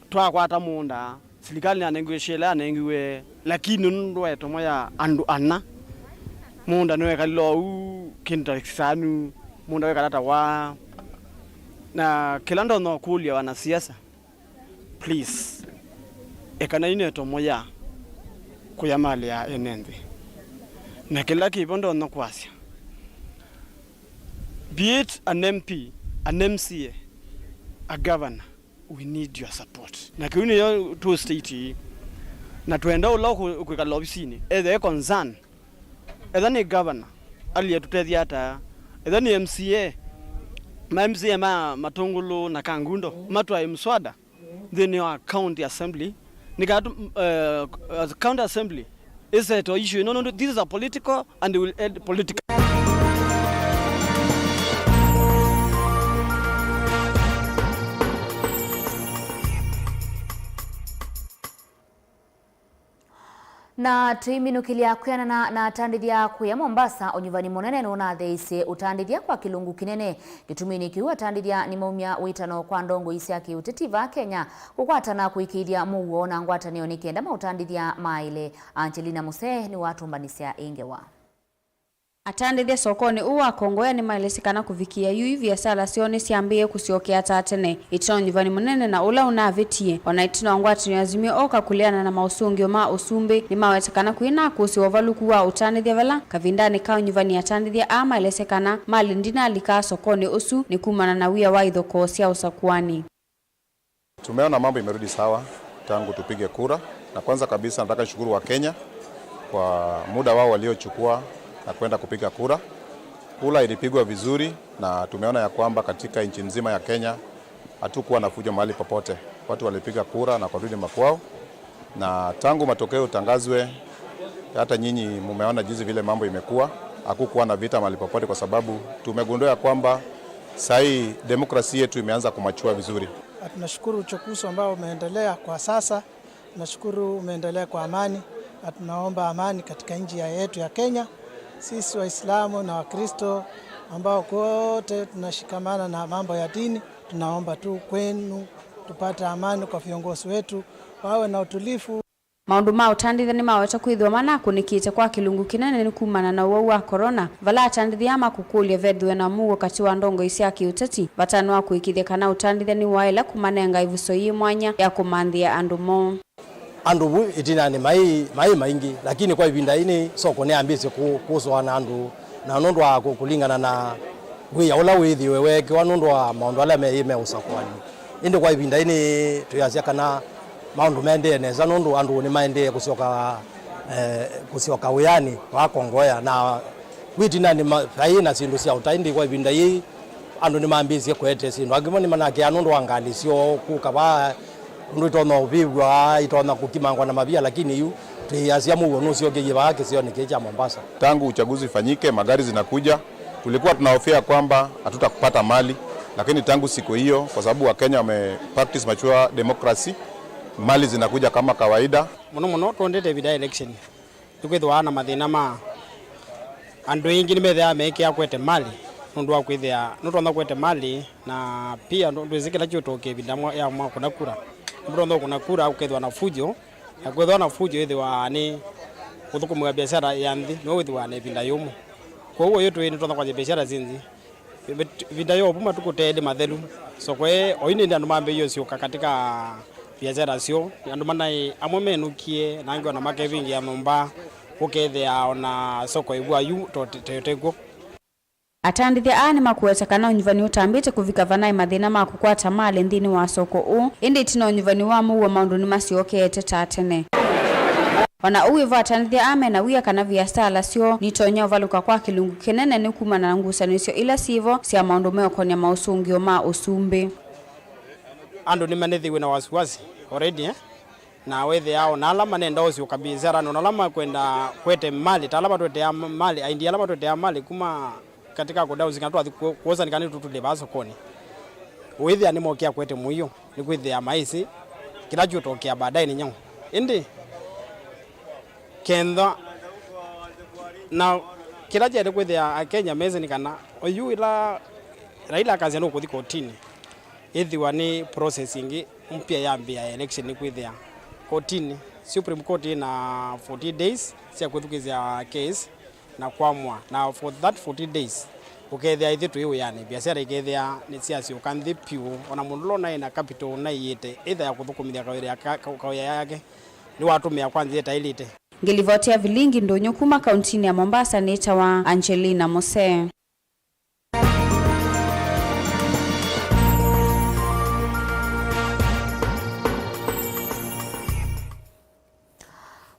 twakwata mũũnda, silikalĩ nĩyanengiwe syĩla yanengiwe, lakini nũndũ wa ĩtomo ya andũ ana, mũũnda nĩwekalile oou kĩndũ ta saa nĩ, mũũnda wekala ta waa. Na kĩla ndonya ũkũlya wanasiasa, please, ekanai na ĩtomo ya kũya malĩ ya ene nthĩ. Na kĩla kĩvo ndonya kwasya, be it an M P, an M C A, a governor, we need your support. Na kĩu nĩyo tũ state ii. Na twenda ũla ũkũ-, ũkwĩkala ovisinĩ, ethe e concern, etha nĩ governor, alie tũtethya ata, etha nĩ M C A, ma M C A ma Matũngũlũ na Kangundo, matwae mswada nthĩnĩ wa county assembly, nĩ kana tũ-, eh, county assembly ĩsettle issue ĩno, nũndũ this is a political and will end political. Na tũiminũkĩlya kwĩanana na atandĩthya kũya Mombasa, ũnyuvani mũnene nũnatheeisye ũtandĩthya kwa kĩlungu kĩnene. Kĩtuminĩ kĩu, atandĩthya nĩmaumya wĩtano kwa ndongoi sya kĩũteti vaa Kenya kũkwatana kũĩkĩĩthya mũuo na ngwatanĩo nĩ kenda maũtandĩthya maĩle. Angelina Musee nĩwatũmbanĩsya ĩ ngewa. Atandĩthya sokonĩ ũũ wa Kongoya nĩmaelesye kana kũvikĩĩa yu, viasala syoo nĩsyambĩĩe kũsyokea ta tene, ĩtina wa ũnyuvani mũnene na ũla ũnavĩtie. O na ĩtina wa ngwatanĩo ya Azimio oka kũleana na maũsũngĩo ma ũsumbĩ, nĩmaweta kana kwĩ na kũsĩ wa ũvalũku wa ũtandĩthya vala kavindanĩ ka ũnyuvani. Atandĩthya aa maelesye kana malĩ ndinalikaa sokonĩ ũsu nĩ kumana na wia wa ithokoo sya ũsakuani. Tumeona mambo imerudi sawa tangu tupige kura, na kwanza kabisa nataka nishukuru wa Kenya kwa muda wao waliochukua na kwenda kupiga kura. Kura ilipigwa vizuri na tumeona ya kwamba katika nchi nzima ya Kenya hatukuwa na fujo mahali popote. Watu walipiga kura na kurudi makwao, na tangu matokeo itangazwe, hata nyinyi mumeona jinsi vile mambo imekuwa. Hakukuwa na vita mahali popote kwa sababu tumegundua ya kwamba saa hii demokrasia yetu imeanza kumachua vizuri. Na tunashukuru uchaguzi ambao umeendelea kwa sasa. Tunashukuru umeendelea kwa amani, na tunaomba amani katika nchi ya yetu ya Kenya. Sisi Waislamu na Wakristo ambao kote tunashikamana na mambo ya dini, tunaomba tu kwenu tupate amani, kwa viongozi wetu wawe na utulivu. Maũndũ ma ũtandĩthya nĩmawetwa kwĩthĩwa manakũnĩkĩte kwa kĩlungu kĩnene nĩ kumana na ũwau wa corona, vala atandĩthya aa makũkũlya vethĩwe na mũuo katĩ wa ndongoi sya kĩũteti, vatanĩ wa kũĩkĩĩthya kana ũtandĩthya nĩwaĩla kũmanenga ĩvuso yĩ mwanya ya kũmanthĩa andũ moo. Andũ vu ĩtinanĩ maĩ, maĩ maingĩ, lakini kwa ĩvinda yĩĩ nĩ soko nĩyambĩĩsye kũ-, kũsũa na andũ, na nũndũ wa kũ-, kũlingana na wĩa ũla wĩthĩwe weekĩwa nũndũ wa maũndũ ala meĩ me ũsakuani. Ĩndĩ kwa ĩvinda yĩĩ nĩ twĩasya kana maũndũ maendee nesa nũndũ andũ nĩmaendee kũsyoka, eh, kũsyoka wĩanĩ wa Kongoya, na vu ĩtinanĩ ma-, vaĩ na syĩndũ sya ũta, ĩndĩ kwa ĩvinda yĩĩ andũ nĩmambĩĩsye kũete syĩndũ. Angĩ mo nĩmanakĩaa nũndũ wa ngalĩ syoo kũka vaa, ũndũ itonya ũvĩvw'a, itonya kũkimangwa na mavia, lakini yu twĩasya mũuo nũsyokeie vaa kĩsionĩ kĩĩ kya Mombasa. Tangu uchaguzi ifanyike, magari zinakuja. Tulikuwa tunahofia kwamba hatutakupata mali, lakini tangu siku hiyo, kwa sababu Wakenya wame practice mature democracy, mali zinakuja kama kawaida. Mũno mũno twondete ĩvinda ya election. Nĩkwĩthĩwa na mathĩna ma andũ aingĩ nĩmethĩawa meĩkĩĩa kũete mali, nũndũ wa kwĩthĩa nũtonya kũete mali, na pia ndũ-, ndwĩsĩ kĩla kĩũtokea ĩvinda mwa-, ya mwa kũna kura. Nũtonya kũna kura ũkethĩwa na fujo, na kwĩthĩwa na fujo ĩthĩwa nĩ kũthũkũmĩwa biashara ya nthĩ, nĩwe wĩthĩwa na ĩvinda yũmũ. Kwoou oyu tũĩ nĩtonya kwasya biashara syĩ nthĩ. Ĩvinda ya ũvu matukũ ta elĩ mathelu, soko ĩĩ oyu nĩndĩ andũ mambĩĩie ũsyũka katika viasera syoo. Andũ manaĩ amwe menũkie, na angĩ ona makevingĩa nyũmba, ũkethĩa ona soko ĩvua yu to-, to-, totekw'o. Atandĩthya aa nĩmakũweta kana ũnyuvani ũtambĩte kũvika vanaĩ mathĩna ma kũkwata malĩ nthĩnĩ wa soko ũũ, ĩndĩ ĩtina ũnyuvani wa mũuo maũndũ nĩmasyokeete ta tene. O na ũu wĩ vo, atandĩthya aa mena wia kana viasala syoo nitonya ũvalũka kwa kĩlungu kĩnene nĩ kumana na ngusanĩsyo ila syĩ vo sya maũndũ meũkonya maũsũngĩo ma ũsumbĩ. Andũ nĩmanĩthĩiwe na wasiwasi already, eh? Na wĩthĩaa o na ala manenda ũsyũka biasaranĩ, o na ala makwenda kwete mali, ta ala matwetea mali, aindi ala matwetea mali kuma katika kũdaũsi kana twathi kũ-, kwosa nĩ kana tũtũlĩ vaa sokoni. Wĩthĩa nĩmokĩa kwete mũio, nĩkwĩthĩa maĩsĩ kĩla kyũtokea baadaye nĩ nyaũ. Ĩndĩ kenda na kĩla kyaĩle kwĩthĩa Akenya mesĩ nĩ kana oyu ĩla Raila akasya nũkũthi kotinĩ, ĩthĩwa nĩ process ĩngĩ mpya yambĩĩa ya election, nĩkwĩthĩa kotinĩ, Supreme Court ĩna fourteen days sya kwĩthukĩĩsya case na kwamũa, na for that fourteen days, ũkethĩa ithyĩ twĩ wĩanĩ, biasara ikethĩa nĩsyasyũka nthĩ piũ, ona mũndũ ũla ũnaĩ na capital ũnaiĩte either ya kũthũkũmĩthya kawĩa ya ka-, ka-, kawĩa yake, nĩwatũmĩa kwa nzĩa ĩtaĩlĩte. Ngĩlivoti ya vilingi ndũnyũ kuma kauntinĩ ya Mombasa nĩtawa Angelina Mose.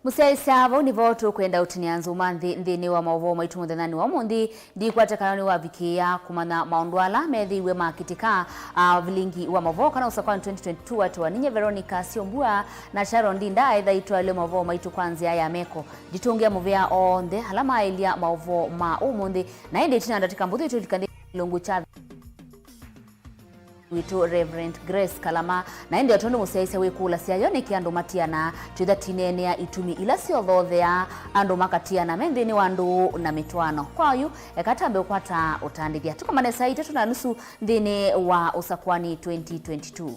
Mũsyaĩĩsya, vau nĩvo tũkwenda ũtinĩa nzũma nthĩ nthĩnĩ wa maũvoo maitũ mũthenyanĩ wa ũmũnthĩ. Ndikwata kana nĩwavikĩĩa kũmanya maũndũ ala methĩiwe makĩtĩka, a, vilingi wa maũvoo kana ũsakwani twenty twenty-two watĩwa. Ninye Veronica Syombua na Sharon Ndinda aĩ thaitwaĩle maũvoo maitũ kwa nzĩa ya meko. Nditũngĩa mũvea onthe ala maaĩlya maũvoo ma ũmũnthĩ. Na ĩndĩ ĩtina ndatĩka mbũthũ ĩtũlika nthĩ kĩlungu kya witũ Reverend Grace Kalama. Na ĩndĩ o tondũ mũsyaĩĩsya wĩkũlasya yo nĩkĩ andũ matianaa, twĩtha tineenea itumi ila syothotheaa andũ makatiana me nthĩnĩ wa ndũũ na mĩtwaano. Kwa oyu, eka twambe ũkwata ũtandĩthya. Tũkomane saa itatũ na nusu nthĩnĩ wa ũsakwani twenty twenty-two.